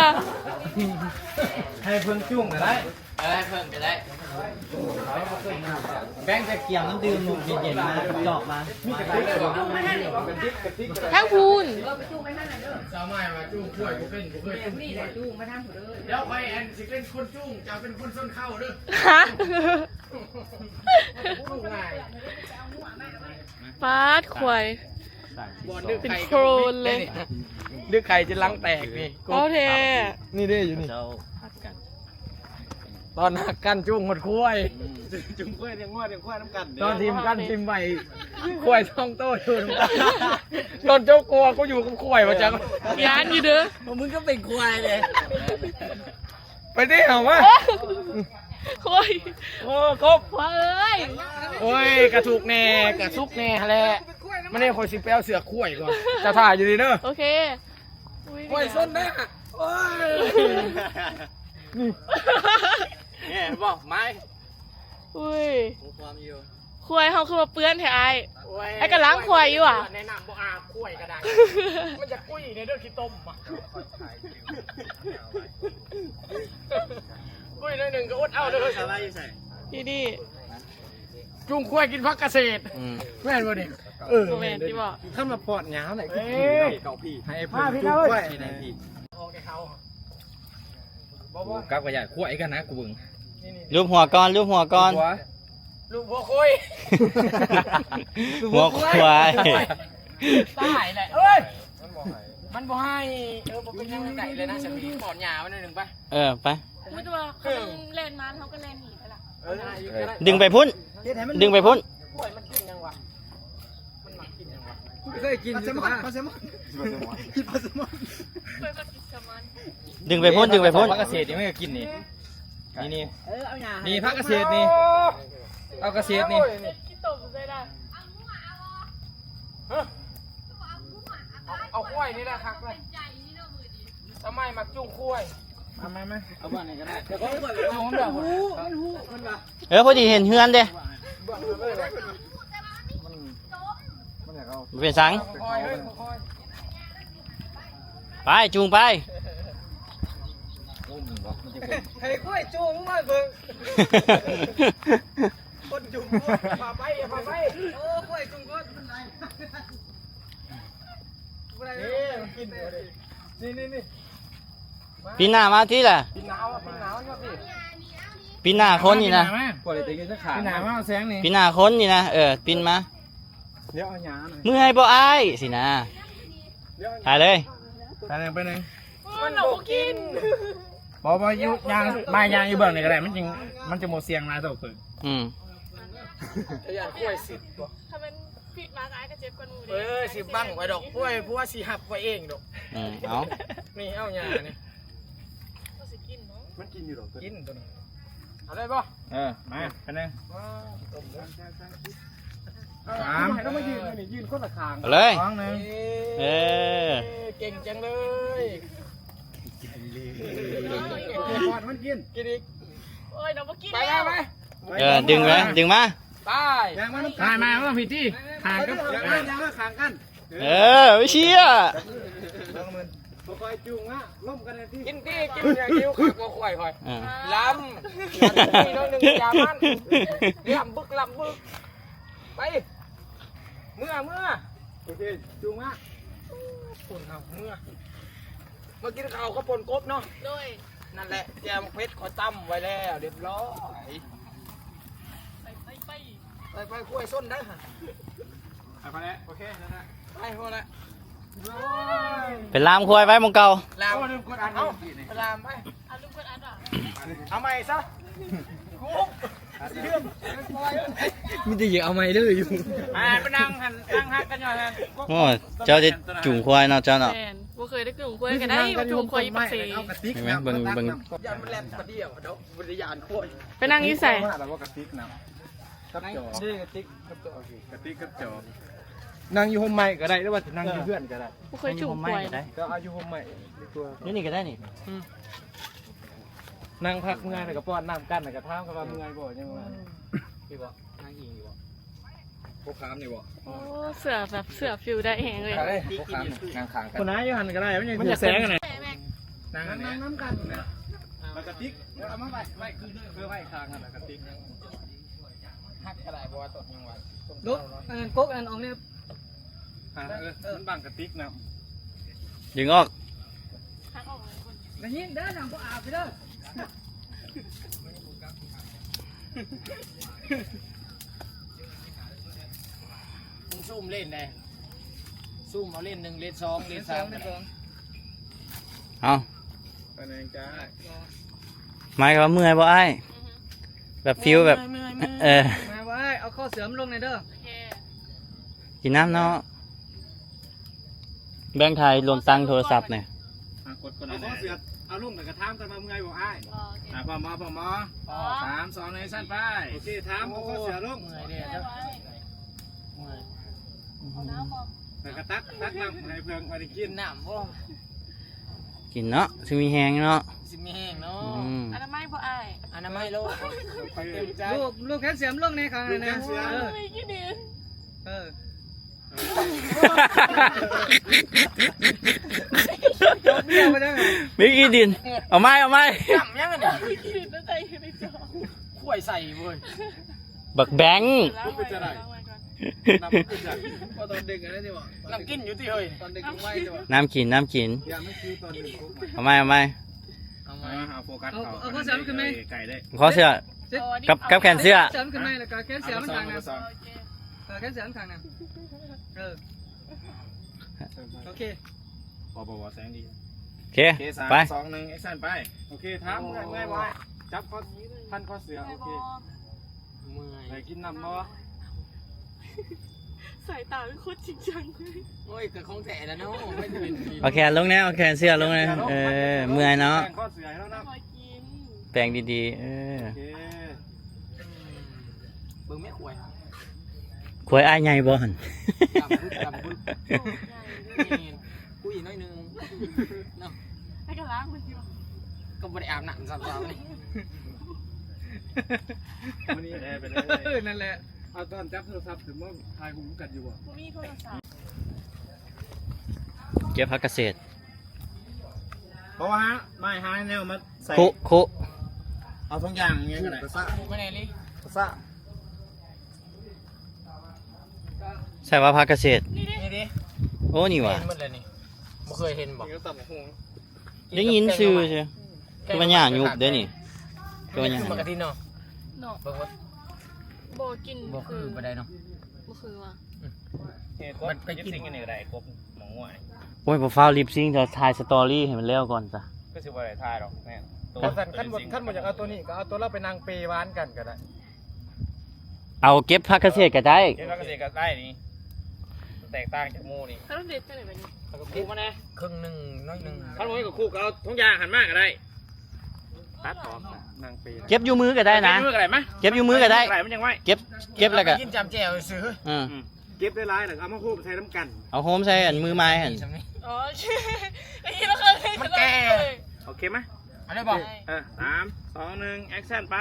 ໃຫ້ເພິ່ນຈູງກໍໄດ້. ເອີ ໃຫ້ເພິ່ນກໍໄດ້. ແບ່ງແຕ່ກຽມນ້ຳດື່ມເຢັນໆ ມາ ຈອກມາ. ທາງພຸ້ນ. ສາວໝ້າຍວ່າຈູງຄວາຍບໍ່ເປັນ ບໍ່ເຄີຍຈູງ. ນີ້ແຫຼະຈູງມາທາງພຸ້ນເດີ. ດຽວຂ້ອຍອັນຊິເປັນຄົນຈູງ ເຈົ້າເປັນຄົນຊົນເຂົ້າເດີ. ຫະ? ຈູງງ່າຍ. ປາດ ຄວາຍ ເປັນໂຄຣນເລີຍ. ດຶກໄຂ່ຈົນຫຼັງແຕກນີ້. ເອົາແທ້. ນີ້ເດ້ ຢູ່ນີ້ ເຈົ້າຮັກກັນ. ຕອນຮັກກັນຈູງຮອດຄວາຍ. ອືມ ຈູງຄວາຍ ລ້ຽງງົວລ້ຽງຄວາຍນຳກັນເດ້. ຕອນຖິ້ມກັນຖິ້ມໄວ້ ຄວາຍສອງໂຕຢູ່ນຳກັນ. ຕອນເຈົ້າກົວ ກູຢູ່ກັບຄວາຍວ່າຈັ່ງ. ຢ້ານຢູ່ເດີ. ມຶງກໍເປັນຄວາຍເດ້. ໄປຕິ ເອົາມາ. ໂອ້ຍ ໂອ້ ກົບ ເອີຍ. ໂອ້ຍ ກະທຸກແດ່ ກະສຸກແດ່ຫັ້ນແຫຼະ. ມານີ້ ຂ້ອຍຊິໄປເອົາເສື້ອຄວາຍກ່ອນ. ເຈົ້າຖ້າຢູ່ນີ້ເດີ. ໂອເຄ. ໂອ້ຍ ຊົນແດ່. ໂອ້ຍ ນີ້ ແນ່ບໍ່ໄມ້? ອຸ້ຍ ຮູ້ຄວາມຢູ່. ຄວາຍເຮົາຄືວ່າເປື້ອນແທ້ອ້າຍ. ໂອ້ຍ ອ້າຍກຳລັງຄວາຍຢູ່ຫວາ? ແນະນຳບໍ່ອາບ ຄວາຍກໍໄດ້. ມັນຈະກຸ້ຍໃນເດີ ຂີ້ຕົມ. ກຸ້ຍໜ້ອຍໜຶ່ງກໍອົດເອົາເດີ. ສະບາຍຢູ່ໃສ? ຢູ່ນີ້. ຈູງຄວາຍກິນຜັກກະເສດ. ອືມ ແມ່ນບໍ່ນີ້? ເອີ ບໍ່ແມ່ນຕິບໍ? ຄັນມາພອດຫຍ້າຫັ້ນແຫຼະ ເອີ ໃຫ້ເພິ່ນຈູງຄວາຍໃຫ້. ໂອ້ ກັບກະຢາກຄວາຍກັນນະ ກູເບິ່ງ. ລູບຫົວກ່ອນ ລູບຫົວກ່ອນ. ລູບຫົວຄວາຍ ຫົວຄວາຍ. ຕາຍແຫຼະເອີຍ. ມັນບໍ່ໃຫ້ ມັນບໍ່ໃຫ້. ເອີ ບໍ່ເປັນຫຍັງໃດເລີຍນະ. ສາມີ ປອນຫຍ້າມັນໜ້ອຍໜຶ່ງໄປ. ເອີ ໄປ. ຮູ້ແຕ່ວ່າຄັນມັນແລ່ນມາ ເຮົາກໍແລ່ນໜີໄປລະ. ເອີ ດຶງໄປພຸ້ນ ເຮັດໃຫ້ມັນ ດຶງໄປພຸ້ນ. ກາຍມັນກິນຫຍັງວະ? ມັນມັກກິນຫຍັງວະ? ເຄີຍກິນປາແຊມອນ ປາແຊມອນ ກິນປາແຊມອນ. ເຄີຍກິນແຊມອນ. ດຶງໄປພຸ້ນ ດຶງໄປພຸ້ນ. ຜັກກະເສດນີ້ມັນກໍກິນນີ້ ນີ້ ນີ້. ເອີ ເອົາຫຍ້າ ນີ້ຜັກກະເສດນີ້. ເອົາກະເສດນີ້ ເອົາ ເອົາຄວາຍນີ້ແຫຼະຄັກເລີຍ ສະໄໝມັກຈູງຄວາຍ ມາ ມາ ມາ ເອົາບ່ອນນີ້ກໍໄດ້ ແຕ່ຂອງຂ້ອຍມັນຮູ້ ມັນຮູ້ ມັນວ່າ ເອີ ພໍດີເຫັນເຮືອນເດ້ ມັນຢາກເອົາ ເປັນສັງ ຄ່ອຍໆ ເອີຍ ຄ່ອຍໆ ໄປ ຈູງໄປ ໃຫ້ຂ້ອຍຈູງມາເບິ່ງ ຄົນຈຸ່ມພາໄປ ພາໄປ ເອີ ຂ້ອຍຈຸ່ມກ່ອນ ມັນໄຫຼ ເອີ ມັນກິນ ນີ້ ນີ້ ນີ້ ປີນໜ້າມາທີ່ລະ ປີນໜ້າມາ ປີນໜ້າມາ ປີນໜ້າຄົນນີ້ນະ ພວກໄດ້ແຕ່ຢູ່ທາງຂ້າງ ປີນໜ້າມາເອົາແສງນີ້ ປີນໜ້າຄົນນີ້ນະ ເອີ ປີນມາ ດຽວເອົາຫຍ້າໜ້ອຍ ເມື່ອຍບໍ່ອ້າຍ ຊີ້ນະ ຖ່າຍເລີຍ ໄປໜຶ່ງ ໄປໜຶ່ງ ມັນບໍ່ກິນ ບໍ່ ບໍ່ ຢູ່ ຍ່າງ ມາຍ່າງຢູ່ເບື້ອງນີ້ກໍໄດ້ ມັນຈຶ່ງ ມັນຈະບໍ່ສ່ຽງຫຼາຍເທົ່າເພິ່ນ ອືມ ຢ້ານຂ້ອຍສິດບໍ່ ຖ້າແມ່ນຜິດມາອ້າຍກໍເຈັບກ່ອນໝູ່ເດ້ ເອີ ຊິບັງໄວ້ດອກ ຂ້ອຍ ຜົວຊິຮັບຂ້ອຍເອງດອກ ອືມ ເອົາ ນີ້ ເອົາຫຍ້ານີ້ ມັນກິນຢູ່ດອກ ກິນຕົວນີ້ ເອົາໄດ້ບໍ່ ເອີ ມາ ໄປໜຶ່ງ ສາມ ໃຫ້ລາວມາຢືນນີ້ ຢືນຄົນລະຂ້າງ ເອົາເລີຍ ສອງ ໜຶ່ງ ເອີ ເກັ່ງຈັງເລີຍ ມັນກິນ ກິນອີກ ໂອ້ຍ ນ້ອງບໍ່ກິນ ໄປ ແລ້ວ ໄປ ໄປ ເອີ ດຶງມາ ດຶງມາ ໄປ ຍ່າງມານຳກັນ ມາ ມາ ມາ ພີ່ຕິ ຂ້າງກັນ ຍ່າງມາ ຍ່າງມາຂ້າງກັນ ເອີ ໄປເຊຍ ຄ່ອຍຈູງມາ ລົມກັນແດ່ຕິ ກິນຕິ ກິນ ຢ່າຫິວຄັກບໍ່ຂ້ອຍ ຂ້ອຍ ເອີ ລຳ ນີ້ໜ້ອຍໜຶ່ງ ຢ່າມັນ ລຳບຶກ ລຳບຶກ ໄປ ເມືອ ເມືອ ໂອເຄ ຈູງມາ ຄົນເຮົາເມືອ ມາກິນເຂົ້າກັບປົ່ນກົບເນາະ ໂດຍ ນັ້ນແຫຼະ ແຈ່ວໝາກເຜັດຂ້ອຍຕຳໄວ້ແລ້ວ ຮຽບຮ້ອຍ ໄປ ໄປ ໄປ ໄປ ຂ້ອຍຊົນໄດ້ຫະ ໄປ ພໍແລ້ວ ໂອເຄ ນັ້ນແຫຼະ ໄປ ພໍແລ້ວ ໄປລາມຄວາຍໄວ້ໝ່ອງເກົ່າ ລາມ ເອົາ ໄປລາມໄປ ເອົາໃໝ່ຊະ ກູ ຊິເລື່ອມ ມີແຕ່ຢາກເອົາໃໝ່ເດີຢູ່ ອ່າ ໄປນັ່ງຫັ້ນ ນັ່ງຮັກກັນຢູ່ຫັ້ນ ໂອ້ ເຈົ້າໄດ້ຈູງຄວາຍເນາະ ເຈົ້າເນາະ ແມ່ນ ບໍ່ເຄີຍໄດ້ຈູງຄວາຍກໍໄດ້ ຈູງຄວາຍຢູ່ປາກເຊ ເຫັນໄໝ ເບິ່ງ ເບິ່ງ ຢ້ານມັນແລ່ນປະດຽວດອກ ບໍ່ໄດ້ຢ້ານຄວາຍ ໄປນັ່ງຢູ່ໃສ ມາແລ້ວບໍ່ກະຕິກນຳ ກັບຈອ ເດ້ກະຕິກກັບຈອ ກະຕິກກັບຈອ ນັ່ງຢູ່ຮົ່ມໄມ້ກໍໄດ້ ຫຼືວ່າຊິນັ່ງຢູ່ເຮືອນກໍໄດ້ ບໍ່ເຄີຍຈູງຄວາຍ ເຈົ້າເອົາຢູ່ຮົ່ມໄມ້ດີກວ່າ ຢູ່ນີ້ກໍໄດ້ນີ້ ອືມ ນັ່ງພັກເມື່ອຍແລ້ວກໍປ້ອນນ້ຳກັນ ແລ້ວກໍຖາມເຂົາວ່າເມື່ອຍບໍ່ ຍັງວ່າ ອືມ ນີ້ບໍ່ ນັ່ງອີງຢູ່ບໍ່ ພວກຄາມນີ້ບໍ່ ໂອ້ ເສື້ອແບບເສື້ອຟິວໄດ້ແຮງເລີຍ ພວກຄາມນີ້ ນັ່ງຂ້າງກັນ ຄົນນາຢູ່ຫັ້ນກໍໄດ້ ມັນຍັງຖືກແສງນະ ນັ່ງ ນັ່ງນຳກັນ ແລ້ວກະຕິກ ເອົາມາໄວ້ ໄວ້ຄືເດີມ ເພື່ອໄວ້ຂ້າງຫັ້ນ ແລ້ວກະຕິກ ຮັກກໍໄດ້ ບໍ່ວ່າຕົ້ນຫຍັງວ່າ ລູກ ອັນນັ້ນກົກອັນນັ້ນອອກແດ່ ຫາ ເອີ ມັນບັງກະຕິກນຳ ດຶງອອກ ໄດ້ຍິນເດີ ນາງບໍ່ອາບເດີ ມຶງຊູມເຫຼັ້ນແດ່ ຊູມເອົາເຫຼັ້ນໜຶ່ງ ເຫຼັ້ນສອງ ເຫຼັ້ນສາມ ເຫຼັ້ນສອງ ເອົາ ໄປແນງຈ້າ ໝາຍຄວາມວ່າເມື່ອຍບໍ່ອ້າຍ ແບບຟີວແບບ ເມື່ອຍ ເມື່ອຍ ເອີຍ ເມື່ອຍ ເມື່ອຍ ເອົາຂໍ້ເສື້ອມາລົງແດ່ເດີ ໂອເຄ ກິນນ້ຳເນາະ ແບ່ງຖ່າຍລົງຕັ້ງໂທລະສັບແດ່ ອ່ະ ກົດ ກົດ ເອົາຂໍ້ເສື້ອ ເອົາລົງແລ້ວກໍຖາມກັນວ່າເມື່ອຍບໍ່ອ້າຍ ອໍ ໂອເຄ ອ່ະ ພ້ອມບໍ່ ພ້ອມບໍ່ ພ້ອມ ສາມ ສອງ ໜຶ່ງ ຊັ້ນໄປ ໂອເຄ ຖາມ ເອົາຂໍ້ເສື້ອ ເມື່ອຍເດ້ ເມື່ອຍ ເມື່ອຍ ເອົານ້ຳບໍ່ ແລ້ວກໍຕັກ ຕັກນ້ຳໃຫ້ເພິ່ນ ໃຫ້ໄດ້ກິນ ກິນນ້ຳບໍ່ ກິນເນາະ ຊິມີແຮງເນາະ ຊິມີແຮງເນາະ ອືມ ອະນາໄມບໍ່ອ້າຍ ອະນາໄມໂລດ ເຕັມໃຈ ລູກ ລູກແຄນຊຽມລົງແດ່ຂ້າງນັ້ນ ລູກແຄນຊຽມ ເອີ ເອີ ເອີ ມີຂີ້ດິນ ເອົາໃໝ່ ເອົາໃໝ່ ນ້ຳຫຍັງອັນນີ້ ຂີ້ດິນໃສ່ຢູ່ໃນຈອ ຂ້ວຍໃສ່ເວີຍ ບັກແບງ ເປັນຈັ່ງໃດ ນ້ຳມັນຄືຫຍັງ ບໍ່ຕ້ອງດຶງອັນນັ້ນນີ້ບໍ່ ນ້ຳກິນຢູ່ຕິເຮີ້ຍ ຕອນດຶງລົງໄວ້ນີ້ບໍ່ ນ້ຳກິນ ນ້ຳກິນ ຢ່າມັນຄືຕອນດຶງລົງໄວ້ ເອົາໃໝ່ ເອົາໃໝ່ ເອົາໃໝ່ ເອົາ ເອົາ ເອົາຂໍ້ເສື້ອຂຶ້ນໃໝ່ ໄກເດ້ ຂໍ້ເສື້ອ ເອີ ກັບ ກັບແຂນເສື້ອ ເອົາເສື້ອຂຶ້ນໃໝ່ ແລ້ວກໍແຂນເສື້ອມັນຂ້າງໜ້າ ເອີ ແຂນເສື້ອມັນຂ້າງໜ້າ ເອີ ໂອເຄ ບໍ່ ບໍ່ ບໍ່ ແສງດີ ໂອເຄ ໂອເຄ ສາມ ໄປ ສອງ ໜຶ່ງ ແອັກຊັນ ໄປ ໂອເຄ ຖາມເມື່ອຍ ເມື່ອຍບໍ່ ຈັບຂໍ້ ພັນຂໍ້ເສື້ອ ໂອເຄ ເມື່ອຍ ໄດ້ກິນນ້ຳບໍ່ ສາຍຕາເປັນຄົນຈິງຈັງ ໂອ້ຍ ກໍຂອງແທ້ລະເນາະ ມັນຈະເປັນ ເອົາແຂນລົງແດ່ ເອົາແຂນເສື້ອລົງແດ່ ເອີ ເມື່ອຍເນາະ ແປງຂໍ້ເສື້ອໃຫ້ລາວນຳ ແປງດີໆ ເອີ ໂອເຄ ອືມ ເບິ່ງແມ່ຄວາຍ ຄວາຍອ້າຍໃຫຍ່ບໍ່ຫັ້ນ? ດຳ ດຳ ແມ່ນ ຄຸຍໜ້ອຍໜຶ່ງເນາະ ໃຫ້ກະລ້າງມັນຢູ່ ກໍບໍ່ໄດ້ອາບນ້ຳຊ້ຳເຊົ້ານີ້ ມື້ນີ້ແອໄປເລີຍ ເອີ ນັ້ນແຫຼະ ເອົາຕອນຈັບໂທລະສັບຂຶ້ນມາຖ່າຍຮູບກັນຢູ່ບໍ່? ບໍ່ມີໂທລະສັບ ເກັບຜັກກະເສດ ບໍ່ວ່າ ມາຫາແນວມາໃສ່ ຄຸ ຄຸ ເອົາທຸກຢ່າງຫຍັງກໍໄດ້ ຄຸກະຊະ ຄຸກະແນລີ ກະຊະ ໃສ່ວ່າຜັກກະເສດ ນີ້ເດ້ ໂອ້ ນີ້ຫວ່າ ເຫັນໝົດແລ້ວນີ້ ບໍ່ເຄີຍເຫັນບໍ່? ກິນກັບຕຳບັກຫຸ່ງ ໄດ້ຍິນຊື່ຊື່ ຄືວ່າຫຍ້າຍຸບເດ້ນີ້ ຄືວ່າຫຍ້າຍຸບ ເນາະ ເນາະ ເບິ່ງວ່າ ບໍ່ກິນ ບໍ່ຄືປານໃດເນາະ ບໍ່ຄືວ່າ ອືມ ມັນໄປກິນ ກິນອັນນີ້ກໍໄດ້ ກົບໝໍງວນີ້ ໂອ້ຍ ບໍ່ຟ້າວລິບຊິງ ຖ້າຖ່າຍສະຕໍຣີໃຫ້ມັນແລ້ວກ່ອນຊະ ກໍຊິບໍ່ໄດ້ຖ່າຍດອກ ແມ່ນ ຄັນ ຄັນບໍ່ ຄັນບໍ່ຢາກເອົາໂຕນີ້ ກໍເອົາໂຕລາວໄປນັ່ງເປຫວານກັນກໍໄດ້ ເອົາເກັບຜັກກະເສດກໍໄດ້ ເກັບຜັກກະເສດກໍໄດ້ນີ້ ແຕກຕ່າງຈາກໝູ່ນີ້ ເຮົາເດັດຈັ່ງໃດບັດນີ້ ເອົາກໍຄຸມາແດ່ ເຄິ່ງໜຶ່ງໜ້ອຍໜຶ່ງ ຄັນບໍ່ມີກໍຄຸກໍເອົາຖົງຢາງຫັ້ນມາກໍໄດ້ ຕັດອອກນາງເປ ເກັບຢູ່ມືກໍໄດ້ນະ ເກັບຢູ່ມືກໍໄດ້ມະ ເກັບຢູ່ມືກໍໄດ້ ເກັບ ເກັບແລ້ວກໍກິນຈ້ຳແຈ່ວຊື່ ເອີ ເກັບຫຼາຍໆແລ້ວກໍເອົາມາໂຮມໃສ່ນຳກັນ ເອົາໂຮມໃສ່ອັນມືໄມ້ຫັ້ນ ອໍ ມັນແກ່ ໂອເຄມະ ເອົາໄດ້ບໍ່? ເອີ ສາມ ສອງ ໜຶ່ງ ແອັກຊັນ ໄປ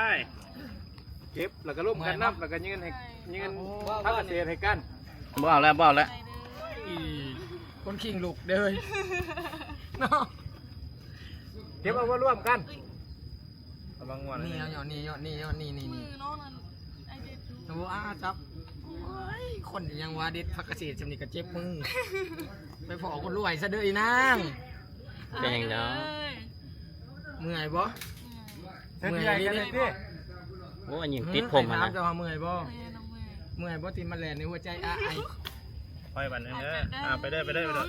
ເກັບແລ້ວກໍລົມກັນນຳ ແລ້ວກໍຍື່ນໃຫ້ ຍື່ນຜັກກະເສດໃຫ້ກັນ ບໍ່ເອົາແລ້ວ ບໍ່ເອົາແລ້ວ ອີ ຄົນຄີງລຸກເດີ ເນາະ ເກັບເອົາມາລວມກັນ ລະວັງງົວ ນີ້ເນາະ ນີ້ເນາະ ນີ້ເນາະ ນີ້ ນີ້ ນີ້ ມືນ້ອງນັ້ນ ອ້າຍເດັດຢູ່ ໂອ້ ອ້າ ຈັບ ໂອ້ຍ ຄົນຫຍັງວ່າເດັດຜັກກະເສດຊ່ຳນີ້ກໍເຈັບມື ໄປພໍ້ຄົນລວຍຊະເດີອີນາງ ເປັນຫຍັງດອກ ເມື່ອຍບໍ່? ເມື່ອຍ ເມື່ອຍອີ່ຫຼີເດ້ ໂອ້ ອັນນີ້ຕິດຜົມຫັ້ນນະ ເຈົ້າວ່າເມື່ອຍບໍ່? ເມື່ອຍບໍ່ທີ່ມາແລ່ນໃນຫົວໃຈອ້າຍ? ໄປບັດນີ້ເດີ ອ່າ ໄປເດີ ໄປເດີ ໄປເດີ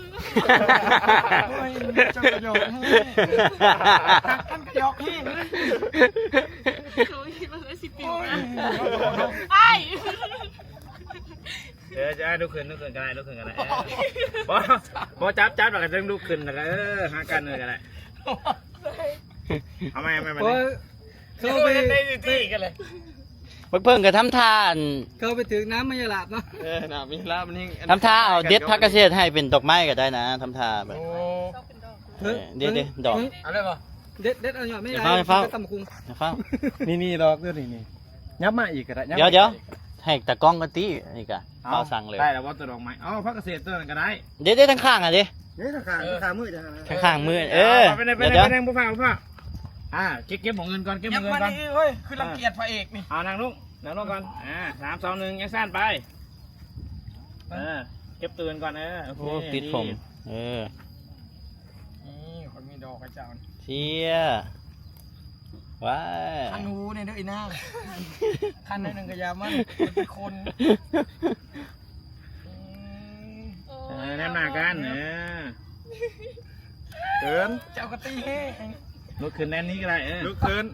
ໂອ້ຍ ເຈົ້າກະຫຍອກແຮງ ຮັກກັນກະຫຍອກແຮງ ໂອ້ຍ ມັນຊິປິວນະ ອ້າຍ ເອີ ຈະລຸກຂຶ້ນ ລຸກຂຶ້ນກໍໄດ້ ລຸກຂຶ້ນກໍໄດ້ ເອີ ບໍ່ ບໍ່ ຈັບ ຈັບແລ້ວກໍຈຶ່ງລຸກຂຶ້ນ ແລ້ວກໍ ເອີ ຫາກັນກໍໄດ້ ເອົາໃໝ່ ເອົາໃໝ່ ເອົາໃໝ່ ເຂົາໄປ ໄດ້ຢູ່ທີ່ກັນເລີຍ ບັກເພິ່ງກໍທຳທ່າ ເຂົາໄປຖືກນ້ຳມະຍາລາດເນາະ ເອີ ນ້ຳມະຍາລາດມັນແຮງ ທຳທ່າເອົາເດັດຜັກກະເສດໃຫ້ເປັນດອກໄມ້ກໍໄດ້ນະ ທຳທ່າແບບ ໂອ້ ເອີ ເດັດ ເດັດດອກ ເອົາເລີຍບໍ່? ເດັດ ເດັດເອົາຍອດໄມ້ຫຼາຍ ຢ່າຟ້າວ ຢ່າຟ້າວ ຢ່າຟ້າວ ນີ້ ນີ້ດອກເດີ ນີ້ ນີ້ ຫຍັບມາອີກກໍໄດ້ ດຽວ ດຽວ ໃຫ້ຕາກ້ອງກັນຕິ ນີ້ກະ ເອົາ ເອົາສັ່ງເລີຍ ໄດ້ແລ້ວບໍ່? ຕົວດອກໄມ້ ເອົາ ຜັກກະເສດຕົວນັ້ນກໍໄດ້ ເດ້ ເດ້ ທາງຂ້າງຫັ້ນເດ້ ເດ້ ທາງຂ້າງ ເອີ ທາງຂ້າງມືຈະ ທາງຂ້າງມື ເອີ ເອີ ໄປ ໄປ ໄປ ໄປ ໄປ ບໍ່ຟ້າວ ບໍ່ຟ້າວ ອ່າ ເກັບ ເກັບໝອງເງິນກ່ອນ ເກັບໝອງເງິນກ່ອນ ໂອ້ຍ ຄືລັງກຽດພະເອກນີ້ ອ່າ ນັ່ງລົງ ນັ່ງລົງກ່ອນ ອ່າ ສາມ ສອງ ໜຶ່ງ ແອັກຊັນ ໄປ ເອີ ເກັບຕື່ນກ່ອນ ເອີ ໂອເຄ ໂອ້ ຕິດຜົມ ດີ ເອີ ນີ້ ຂ້ອຍມີດອກໃຫ້ເຈົ້າ ເຊຍ ວ້າຍ ຄັນຫູແດ່ເດີອີນາງ ຄັນໜ້ອຍໜຶ່ງກໍຢ່າມັນ ມັນເປັນຄົນ ອືມ ເອີ ແນມໜ້າກັນ ເອີ ເດີນ ເຈົ້າກໍຕີແຮງ ລຸກຂຶ້ນແນວນີ້ກໍໄດ້ ເອີ ລຸກຂຶ້ນ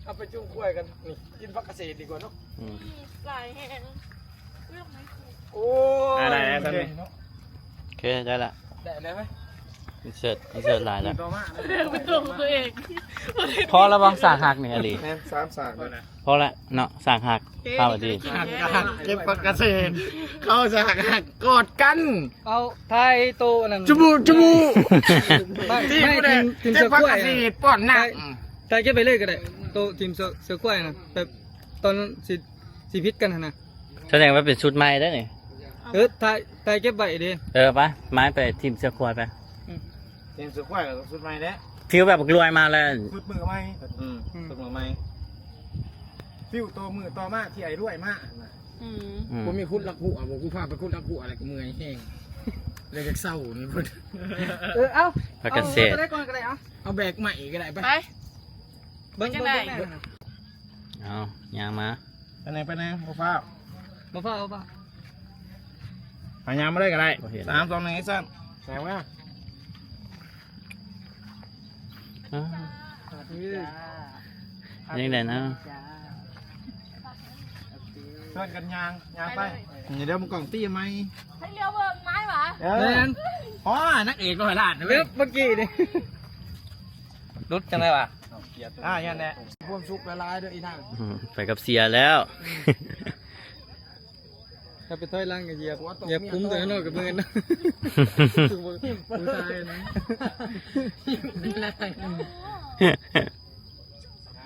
ເອົາໄປຈູງຄວາຍກັນ ນີ້ ກິນຜັກກະເສດດີກວ່າເນາະ ອືມ ຫຼາຍແຮງ ໂອ້ຍ ອ່າ ໄດ້ແລ້ວ ໂອເຄ ໄດ້ລະ ໄດ້ແລ້ວເວີຍ ອິນເສີດ ອິນເສີດຫຼາຍແລ້ວ ເລື່ອງເປັນຕົວຂອງຕົວເອງ ພໍລະບໍ່? ສາກຫັກນີ້ ອາລີ ແມ່ນ ສາມສາກ ພໍລະເນາະ ສາກຫັກ ເອີ ເຂົ້າດີ ສາກຫັກ ເກັບຜັກກະເສດ ເຂົ້າສາກຫັກ ກອດກັນ ເອົາ ຖ່າຍໂຕອັນນັ້ນ ຈະບູ ຈະບູ ທີ່ຜູ້ໃດເກັບຜັກກະເສດປ້ອນນ້ຳ ຖ່າຍ ຖ່າຍເກັບໄວ້ເລີຍກໍໄດ້ ໂຕທີມເສືອ ເສືອຄວາຍນະ ແບບຕອນຊິ ຊິຜິດກັນຫັ້ນນະ ສະແດງວ່າເປັນຊຸດໃໝ່ເດ້ນີ້ ເອີ ຖ່າຍ ຖ່າຍເກັບໄວ້ເດ້ ເອີ ໄປ ມາໄປທີມເສືອຄວາຍໄປ ອືມ ທີມເສືອຄວາຍກໍຊຸດໃໝ່ແລ້ວ ຟີວແບບລວຍມາແລ້ວ ຊຸດມື້ໃໝ່ ອືມ ອືມ ຊຸດມື້ໃໝ່ ຟີວໂຕມື້ຕໍ່ມາທີ່ໄອ້ລວຍມາຫັ້ນນະ ອືມ ອືມ ບໍ່ມີຂຸດລັກຫົວບໍ່ ກູພາໄປຂຸດລັກຫົວແລ້ວກໍເມື່ອຍແຮງ ເລີຍຢາກເຊົານີ້ພຸ້ນ ເອີ ເອົາ ພັກກັນເສດ ເອົາ ເອົາແບກໃໝ່ກໍໄດ້ ໄປ ໄປ ເບິ່ງ ເບິ່ງແດ່ ເອົາ ຍ່າງມາ ໄປແດ່ ໄປແດ່ ບໍ່ຟ້າວ ບໍ່ຟ້າວ ບໍ່ຟ້າວ ຫາຍ່າງມາເລີຍກໍໄດ້ ບໍ່ເຫັນ ສາມ ສອງ ໜຶ່ງ ແອັກຊັນ ແຊງມາ ອ່າ ຍັງໄດ້ນະ ຊວນກັນຍ່າງ ຍ່າງໄປ ນີ້ເດີ ມັນກ້ອງຕີໃໝ່ ໃຫ້ລຽວເບິ່ງໄມ້ຫວາ ເອີ ແມ່ນ ອໍ ນາງເອກຮ້ອຍລ້ານເດ້ ເອີ ເມື່ອກີ້ນີ້ ຫຼຸດຈັ່ງໃດຫວາ? ອ່າ ນັ້ນແຫຼະ ຄວາມສຸກຫຼາຍໆເດີອີນາງ ອືມ ໄປກັບເສຍແລ້ວ ຖ້າໄປຖອຍຫຼັງກໍຢຽບ ຢຽບຄຸ້ມຕົວນ້ອຍກັບມືນະ ຜູ້ຊາຍນະ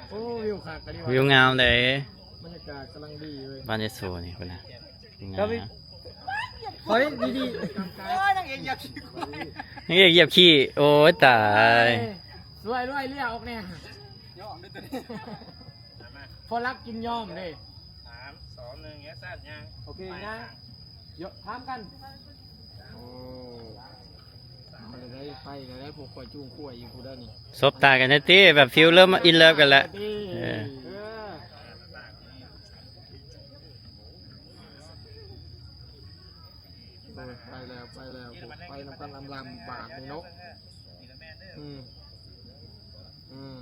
ໂອ້ ວິວຄັກອີ່ຫຼີ ວິວງາມເດ້ ບັນຍາກາດກຳລັງດີເວີຍ ບ້ານຍະໂສນີ້ພຸ້ນນະ ງາມ ເຮົຍ ດີໆ ໂອ້ຍ ນາງເອກຢຽບຂີ້ ນາງເອກຢຽບຂີ້ ໂອ້ຍ ຕາຍ ລວຍໆ ເລືອອອກແດ່ ຍອມເດ້ຕົວນີ້ ພໍລັກກິນຍອມເດ້ ສາມ ສອງ ໜຶ່ງ ແອັກຊັນ ຍ່າງ ໂອເຄ ຍ່າງ ເຍາະ ຖາມກັນ ໂອ້ ໄປແລ້ວ ໄປແລ້ວ ພວກຂ້ອຍຈູງຂ້ວຍຢູ່ພຸ້ນເດີນີ້ ສົບຕາກັນແທ້ຕິ ແບບຟີລເລີ່ມອິນເລີບກັນແລ້ວ ເອີ ເອີ ໄປແລ້ວ ໄປແລ້ວ ໄປນຳກັນລຳໆ ບາດນີ້ເນາະ ອືມ ອືມ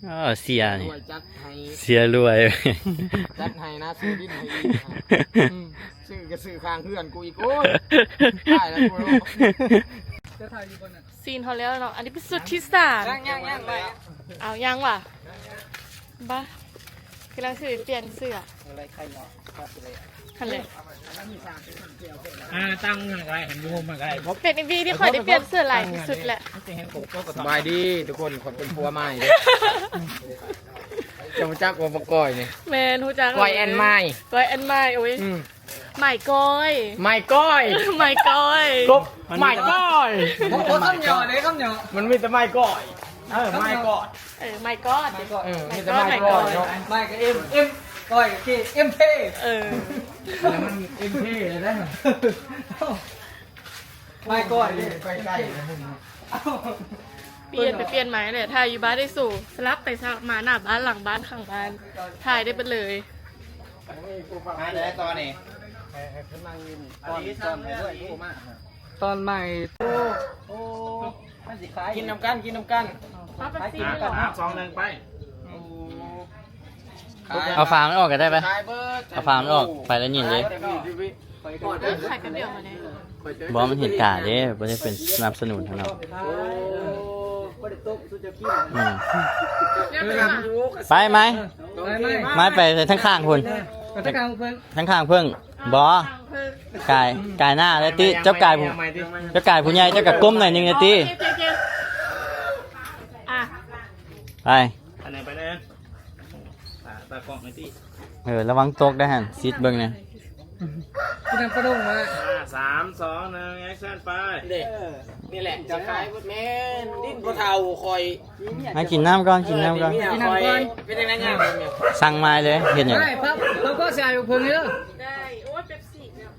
ເອີ ເສຍນີ້ ລວຍຈັດໃຫ້ ເສຍລວຍ ຈັດໃຫ້ນະ ຊື້ດິນໃຫ້ອີກ ອືມ ຊື້ກໍຊື້ຂ້າງເຮືອນກູອີກ ໂອ້ຍ ຕາຍແລ້ວກູ ຈະຖ່າຍຢູ່ບໍ່ນະ ຊີນເຮົາແລ້ວເນາະ ອັນນີ້ເປັນຊຸດທີສາມ ຍັງໆໆ ເອົາ ຍັງຫວາ ບາ ກຳລັງຊິໄປປ່ຽນເສື້ອ ຫັ້ນແຫຼະ ອ່າ ຕັ້ງມັນກໍໄດ້ ໃຫ້ຢູ່ໂຮມມັນກໍໄດ້ ເປັນເອັມວີທີ່ຂ້ອຍໄດ້ປ່ຽນເສື້ອຫຼາຍທີ່ສຸດແຫຼະ ສະບາຍດີທຸກຄົນ ຂ້ອຍເປັນຜົວໃໝ່ເດ້ ເຈົ້າຮູ້ຈັກບໍ່ ບັກກ້ອຍນີ້ ແມ່ນ ຮູ້ຈັກ ກ້ອຍແອນມາຍ ກ້ອຍແອນມາຍ ໂອ້ຍ ອືມ ໄມ້ກ້ອຍ ໄມ້ກ້ອຍ ໄມ້ກ້ອຍ ກົບ ໄມ້ກ້ອຍ ບໍ່ ບໍ່ ຄຳຫຍໍ້ເດ້ ຄຳຫຍໍ້ ມັນມີແຕ່ໄມ້ກ້ອຍ ເອີ ໄມ້ກ້ອຍ ເອີ ໄມ້ກ້ອຍ ເອີ ມີແຕ່ໄມ້ກ້ອຍເນາະ ໄມ້ກໍເອັມ ເອັມ ກ້ອຍກໍເຄ ເອັມເຄ ເອີ ແລ້ວມັນເອັມເຄແລ້ວນະ ໄມ້ກ້ອຍເດ້ ໄປໄກແລ້ວ ປ່ຽນໄປປ່ຽນໃໝ່ແຫຼະ ຖ່າຍຢູ່ບ້ານໄດ້ສູ ສະຫຼັບໄປສະຫຼັບມາ ໜ້າບ້ານ ຫຼັງບ້ານ ຂ້າງບ້ານ ຖ່າຍໄດ້ເບິດເລີຍ ມາແລ້ວຕອນນີ້ ໃຫ້ ໃຫ້ເພິ່ນນັ່ງຢູ່ນີ້ ຕອນ ຕອນໃຫ້ດ້ວຍ ຕອນໃໝ່ ໂອ້ ໂອ້ ມັນຊິຂາຍ ກິນນຳກັນ ກິນນຳກັນ ເອົາເປັບຊີ ອ່າ ສາມ ສອງ ໜຶ່ງ ໄປ ເອົາຝາມັນອອກກໍໄດ້ໄປ ເອົາຝາມັນອອກ ໄປແລ້ວຍິນເດ້ ເອີ ຂາຍແປັບດຽວມາແດ່ ບໍ່ ມັນເຫັນກາເດ້ ບໍ່ໄດ້ເປັນສະໜັບສະໜູນເຮົາເນາະ ອືມ ໄປໄໝ ໄປໄໝ ໄໝ ໄປທາງຂ້າງພຸ້ນ ໄປທາງຂ້າງເພິ່ນ ທາງຂ້າງເພິ່ນ ບໍ່ ກາຍ ກາຍໜ້າແລ້ວຕິ ເຈົ້າກາຍຜູ້ ເຈົ້າກາຍຜູ້ໃຫຍ່ ເຈົ້າກໍກົ້ມໜ້ອຍໜຶ່ງແລ້ວຕິ ໂອເຄ ໂອເຄ ອ່ະ ໄປ ໄປ ຕາ ຕາກ້ອງໃຫ້ຕິ ເອີ ລະວັງຕົກເດີຫັ້ນ ຊິດເບິ່ງແດ່ ຜູ້ນັ້ນປະດົງມາ ອ່າ ສາມ ສອງ ໜຶ່ງ ແອັກຊັນ ໄປ ເດ້ ເອີ ນີ້ແຫຼະ ຈະຂາຍເບິດແມ່ນ ດິນພໍ່ເຖົ້າຂ້ອຍ ມາກິນນ້ຳກ່ອນ ກິນນ້ຳກ່ອນ ກິນນ້ຳກ່ອນ ເປັນຈັ່ງໃດຍາມ ສັ່ງມາເລີຍ ເຮັດຫຍັງ ໄດ້ ເພິ່ນ ເພິ່ນກໍຊິໃຫ້ເພິ່ນເດີ ໄດ້ ໂອ້ຍ ເປັບຊີເນາະ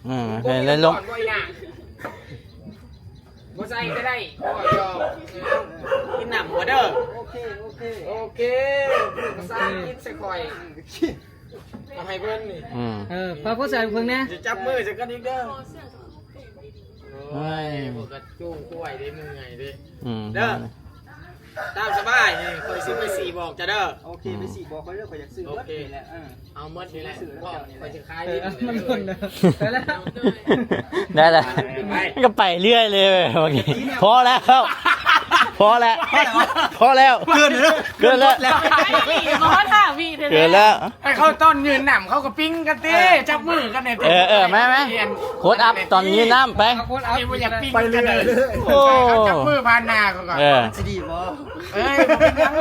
ອືມ ເຮັດເລີຍລົງ ບໍ່ໃສ່ກໍໄດ້ ບໍ່ຢອກ ກິນນ້ຳບໍ່ເດີ ໂອເຄ ໂອເຄ ໂອເຄ ພາສາອັງກິດໃສ່ຂ້ອຍ ເອົາໃຫ້ເພິ່ນນີ້ ອືມ ເອີ ຝາກຄວາມໃຈເພິ່ນແດ່ ຈະຈັບມືໃສ່ກັນອີກເດີ ໂອ້ຍ ພວກກະຈູງຄວາຍເດ້ ເມື່ອຍເດ້ ອືມ ເດີ ຕາມສະບາຍນີ້ ຂ້ອຍຊິໄປສີບອກເຈົ້າເດີ ໂອເຄ ອືມ ໄປສີບອກຂ້ອຍເດີ ຂ້ອຍຢາກຊື້ເບິດນີ້ແຫຼະ ເອີ ເອົາໝົດນີ້ແຫຼະ ຂ້ອຍຊິຂາຍດິນ ເອີ ມັນຄົນເດີ ໄດ້ແລ້ວ ໄດ້ແລ້ວ ມັນກໍໄປເລື້ອຍເລີຍ ພໍແລ້ວ ພໍແລ້ວ ພໍແລ້ວ ເກີນແລ້ວ ເກີນແລ້ວ ບໍ່ຮອດຫ້າວິເທື່ອ ເກີນແລ້ວ ໃຫ້ເຂົາຕອນຍືນນ້ຳ ເຂົາກໍປີ້ງກັນຕິ ເອີ ຈັບມືກັນແດ່ຕິ ເອີ ເອີ ມາ ມາ ໂຄດອັບຕອນຍືນນ້ຳໄປ ເອົາໂຄດອັບ ບໍ່ຢາກປີ້ງກັນເລີຍ ໂອ້ ຈັບມືຜ່ານໜ້າເຂົາກໍ ເອີ ຊິດີບໍ່ ເອີຍ ບໍ່ເປັນຫຍັງ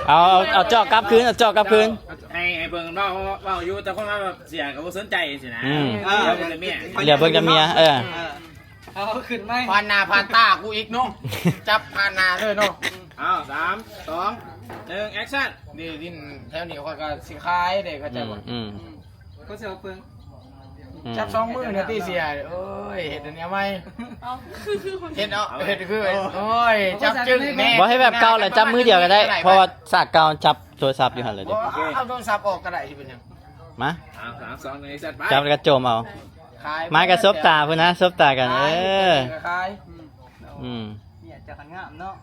ເອົາ ເອົາ ເອົາຈອກກັບຄືນ ເອົາຈອກກັບຄືນ ໃຫ້ ໃຫ້ເບິ່ງເວົ້າ ເວົ້າຢູ່ ແຕ່ຄົນເຮົາແບບເສຍກໍບໍ່ສົນໃຈຊີ້ນະ ອືມ ເອີ ເຫຼືອເບິ່ງແຕ່ເມຍ ເຫຼືອເບິ່ງແຕ່ເມຍ ເອີ ເອີ ເອົາຂຶ້ນໃໝ່ ຜ່ານໜ້າຜ່ານຕາກູອີກເນາະ ຈັບຜ່ານໜ້າເລີຍເນາະ ເອົາ ສາມ ສອງ ໜຶ່ງ ແອັກຊັນ ນີ້ດິນແຖວນີ້ຂ້ອຍກໍຊິຂາຍເດ້ ເຂົ້າໃຈບໍ່ ອືມ ອືມ ກໍຊິເອົາເບິ່ງ ອືມ ຈັບສອງມືນະຕິເສຍ ໂອ້ຍ ເຮັດອັນນີ້ໃໝ່ ເອົາ ເຮັດເອົາ ເຮັດຄື ໂອ້ຍ ຈັບຈຶ່ງແນ່ ບໍ່ໃຫ້ແບບເກົ່າແຫຼະ ຈັບມືດຽວກໍໄດ້ ເພາະວ່າສາກເກົ່າຈັບໂທລະສັບຢູ່ຫັ້ນແຫຼະເດ້ ບໍ່ ເອົາໂທລະສັບອອກກໍໄດ້ ຊິເປັນຫຍັງ ມາ ເອົາ ສາມ ສອງ ໜຶ່ງ ແອັກຊັນ ໄປ ຈັບແລ້ວກໍຈົ່ມເອົາ ຂາຍ ມາກໍສົບຕາພຸ້ນນະ ສົບຕາກັນ ຂາຍ ເອີ ຂາຍ ອືມ ອືມ ເມຍເຈົ້າຄັນງາມເນາະ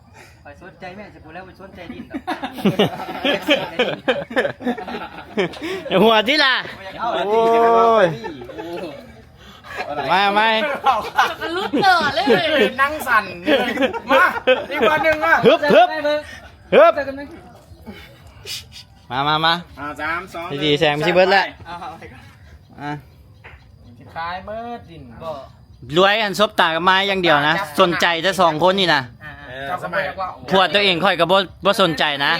ຂ້ອຍສົນໃຈແມ່ນຊິຜູ້ແລ້ວ ມັນສົນໃຈດິນດອກ ຢ່າຫົວຕິລະ ໂອ້ຍ ມາ ມາ ກະຫຼຸດເຕີເລີຍ ນັ່ງສັ່ນ ມາ ອີກບາດໜຶ່ງມາ ຮຶບ ຮຶບ ໄປເບິ່ງ ຮຶບ ມາ ມາ ມາ ອ່າ ສາມ ສອງ ດີໆ ແສງມັນຊິເບິດແລ້ວ ເອົາ ອ່າ ຊິຂາຍເບິດດິນບໍ່? ລວຍຫັ້ນ ສົບຕາກັບມາຢ່າງດຽວນະ ສົນໃຈແຕ່ສອງຄົນນີ້ນະ ອ່າ ເອີ ເຈົ້າກໍບໍ່ຢາກເວົ້າ ຜົວຕົວເອງຂ້ອຍກໍບໍ່ ບໍ່ສົນໃຈນະ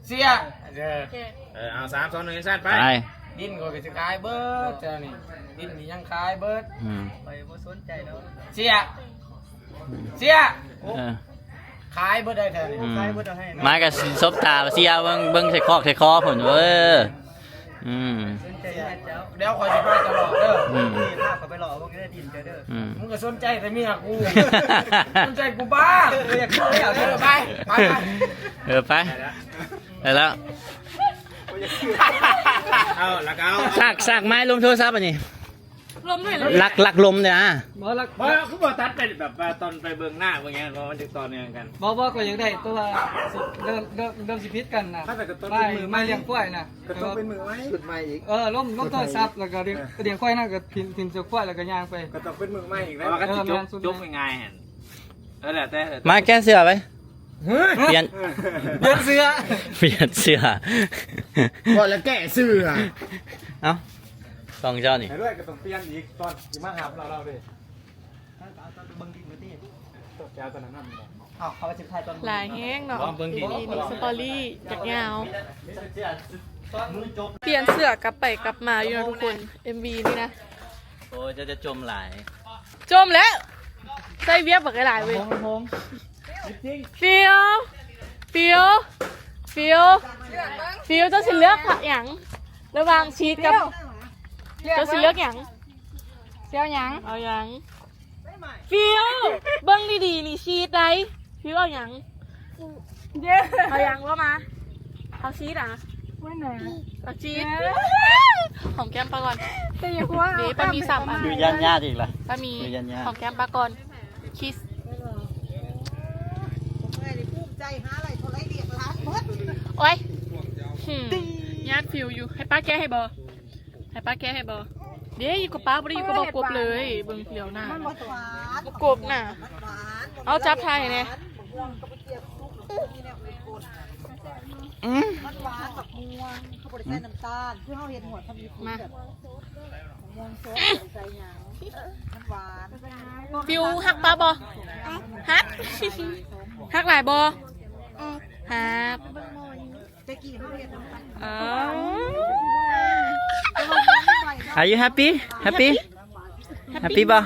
ເສຍ ເສຍ ເອີ ເອີ ເອົາ ສາມ ສອງ ໜຶ່ງ ຊັ້ນໄປ ໄປ ດິນຂ້ອຍກໍຊິຂາຍເບິດແຖວນີ້ ດິນນີ້ຍັງຂາຍເບິດ ອືມ ຂ້ອຍບໍ່ສົນໃຈດອກ ເສຍ ເສຍ ເອີ ຂາຍເບິດໄດ້ແທ້ນີ້ ອືມ ຂາຍເບິດເອົາໃຫ້ ມາກໍສົບຕາເສຍເບິ່ງ ເບິ່ງໃສ່ຄອກໃສ່ຄໍພຸ້ນ ເອີ ອືມ ດຽວຂ້ອຍຊິພາໄປເລາະເດີ ອືມ ພາຂ້ອຍໄປເລາະເບິ່ງເດີ ດິນເຈົ້າເດີ ອືມ ມຶງກໍສົນໃຈແຕ່ເມຍກູ ສົນໃຈກູບ້າ ເອີ ຢາກຊື້ແລ້ວ ເອີ ໄປ ໄປ ໄປ ເອີ ໄປ ໄປແລ້ວ ເອົາ ແລ້ວກໍເອົາ ສາກ ສາກໄມ້ລົມໂທລະສັບອັນນີ້ ລົມເລີຍ ລັກ ລັກລົມເດ້ອະ ບໍ່ ລັກ ບໍ່ ຄືບໍ່ຕັດໄປແບບວ່າຕອນໄປເບິ່ງໜ້າເບິ່ງຫຍັງ ເພາະມັນຈະຕໍ່ເນື່ອງກັນ ບໍ່ ບໍ່ ຂ້ອຍຢາກໄດ້ ແຕ່ວ່າເລີ່ມ ເລີ່ມ ເລີ່ມຊິຜິດກັນນະ ຖ້າແຕ່ກໍຕ້ອງເປັນມື້ໃໝ່ ມາລ້ຽງຄວາຍນະ ກໍຕ້ອງເປັນມື້ໃໝ່ ຊຸດໃໝ່ອີກ ເອີ ລົມ ລົມໂທລະສັບ ແລ້ວກໍເລື່ອງ ເອີ ລ້ຽງຄວາຍນະ ກໍຖິ້ມ ຖິ້ມເສຍຄວາຍ ແລ້ວກໍຍ່າງໄປ ກໍຕ້ອງເປັນມື້ໃໝ່ອີກແລ້ວ ເອີ ກໍຊິຈົບ ແມ່ນ ຈົບງ່າຍໆຫັ້ນ ເອີ ແລ້ວແຕ່ ມາແກ້ເສື້ອໄປ ເອີ ປ່ຽນ ປ່ຽນເສື້ອ ປ່ຽນເສື້ອ ບໍ່ ແລ້ວແກ້ເສື້ອ ເອົ້າ ຂອງເຈົ້ານີ້ ໄປດ້ວຍກໍຕ້ອງປ່ຽນອີກ ຕອນຊິມາຫາເຮົາເດ້ ເບິ່ງດິນກໍຕິ ເຈົ້າຕອນນັ້ນນຳ ເອົ້າ ເຂົາຊິຂາຍຕອນ ຫຼາຍແຮງເນາະ ເບິ່ງດີໆ ສະຕໍຣີຢາກຍາວ ປ່ຽນເສື້ອກັບໄປກັບມາຢູ່ເນາະທຸກຄົນ ເອັມວີນີ້ນະ ໂອ້ຍ ເຈົ້າຈະຈົ່ມຫຼາຍ ຈົ່ມແລ້ວ ໃສ່ວຽບບັກຫຼາຍເວີຍ ໂຮງ ໂຮງ ໂຮງ ຟິວ ຟິວ ຟິວ ຟິວ ເຈົ້າຊິເລືອກຫຍັງ ລະຫວ່າງຊີດກັບ ເຈົ້າຊິເລືອກຫຍັງ? ຊິເອົາຫຍັງ? ເອົາຫຍັງ? ຟິວ ເບິ່ງດີໆ ນີ້ຊີດໃດ? ຟິວເອົາຫຍັງ? ເອົາຫຍັງ? ເວົ້າມາ ເອົາຊີດອະ? ເອົາຊີດ ຫອມແກ້ມປາກ່ອນ ເດ້ ປາມີສາມອັນ ຢູ່ຢ້ານຍາດອີກລະ ປາມີ ຢູ່ຢ້ານຍາດ ຫອມແກ້ມປາກ່ອນ ຄິສ ໂອ້ຍ ຫືມ ຢ້ານຟິວຢູ່ ໃຫ້ປ້າແກະໃຫ້ບໍ່? ໃຫ້ປ້າແກະໃຫ້ບໍ່? ເດ້ ຢູ່ກັບປ້າ ບໍ່ໄດ້ຢູ່ກັບບັກກົບເລີຍ ເບິ່ງຫຼຽວໜ້າ ບັກກົບນະ ເອົາຈັບຖ່າຍໃຫ້ແດ່ ອືມ ມັນຫວານ ບັກມ່ວງ ເຂົາບໍ່ໄດ້ໃສ່ນ້ຳຕານ ຄືເຮົາເຮັດຫວດທຳອິດ ມາ ຟິວຮັກປ້າບໍ່? ຮັກ ຮັກຫຼາຍບໍ່? ຮັກ Are you happy? Happy? Happy ບໍ່?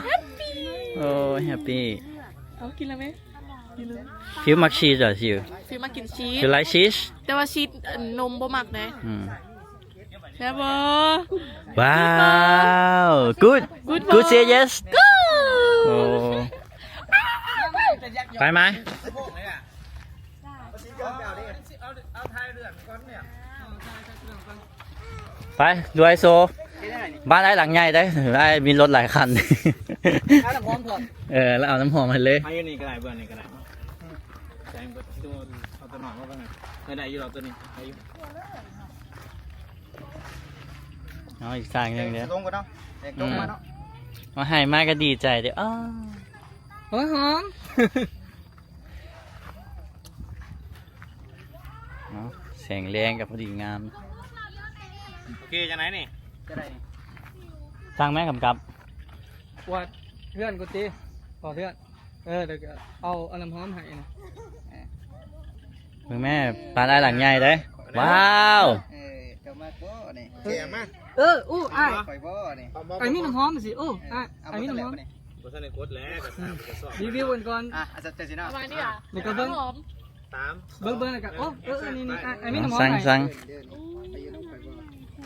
ໂອ້ຍ happy ເອົາກິນແລ້ວແມ່ ຟິວມັກຊີດຫວາ? ຟິວ ຟິວມັກກິນຊີດ You like cheese? ແຕ່ວ່າຊີດ ອັນ ນົມບໍ່ມັກເດ້ ອືມ ແຊບບໍ່? ວ້າວ Good Good Good Say yes Good ໂອ້ ໄປມາ ໄປ ລວຍໂຊ ບ້ານອ້າຍຫຼັງໃຫຍ່ເດ້ ອ້າຍມີລົດຫຼາຍຄັນ ເອົານ້ຳຫອມພ້ອມ ເອີ ແລ້ວເອົານ້ຳຫອມໃຫ້ເລີຍ ເອົາຢູ່ນີ້ກໍໄດ້ ເບື້ອງນີ້ກໍໄດ້ ໃສ່ເອົາຕົວນ້ອຍມາເບິ່ງ ເອີ ໄດ້ຢູ່ດອກຕົວນີ້ ໄດ້ຢູ່ ເອົາອີກສາກໜຶ່ງເດີ ລົງກ່ອນເນາະ ແດກຕົກມາເນາະ ມາໃຫ້ມາກໍດີໃຈເດີ ອ້າ ໂອ້ຍ ຫອມ ເນາະ ແສງແລງກໍພໍດີງາມ ໂອເຄ ຈັ່ງໃດນີ້ ຈັ່ງໃດນີ້ ສັ່ງແມ່ກຳກັບ ກວາດເຮືອນກ່ອນຕິ ກວາດເຮືອນ ເອີ ແລ້ວກໍເອົາ ເອົານ້ຳຫອມໃຫ້ນະ ເບິ່ງແມ່ ບ້ານອ້າຍຫຼັງໃຫຍ່ເດ້ ວ້າວ ເອີ ເຈົ້າມາບໍ່ນີ້ ເອີ ມາ ເອີ ໂອ້ ອ້າຍ ຂ້ອຍບໍ່ນີ້ ອ້າຍມີນ້ຳຫອມຊິ ໂອ້ ອ້າຍ ອ້າຍມີນ້ຳຫອມ ບໍ່ທັນໄດ້ກົດແຫຼະ ກໍຕາມກໍຊອບ ຣີວິວກັນກ່ອນ ອ່ະ ອາດຈະຈັ່ງຊີ້ເນາະ ປະມານນີ້ຫວາ ແລ້ວກໍເບິ່ງ ຕາມ ເບິ່ງ ເບິ່ງ ແລ້ວກໍ ໂອ້ ເອີ ເອີ ນີ້ ນີ້ ອ່ະ ອັນນີ້ນ້ຳຫອມ ໄປຢູ່ນຳຂ້ອຍບໍ່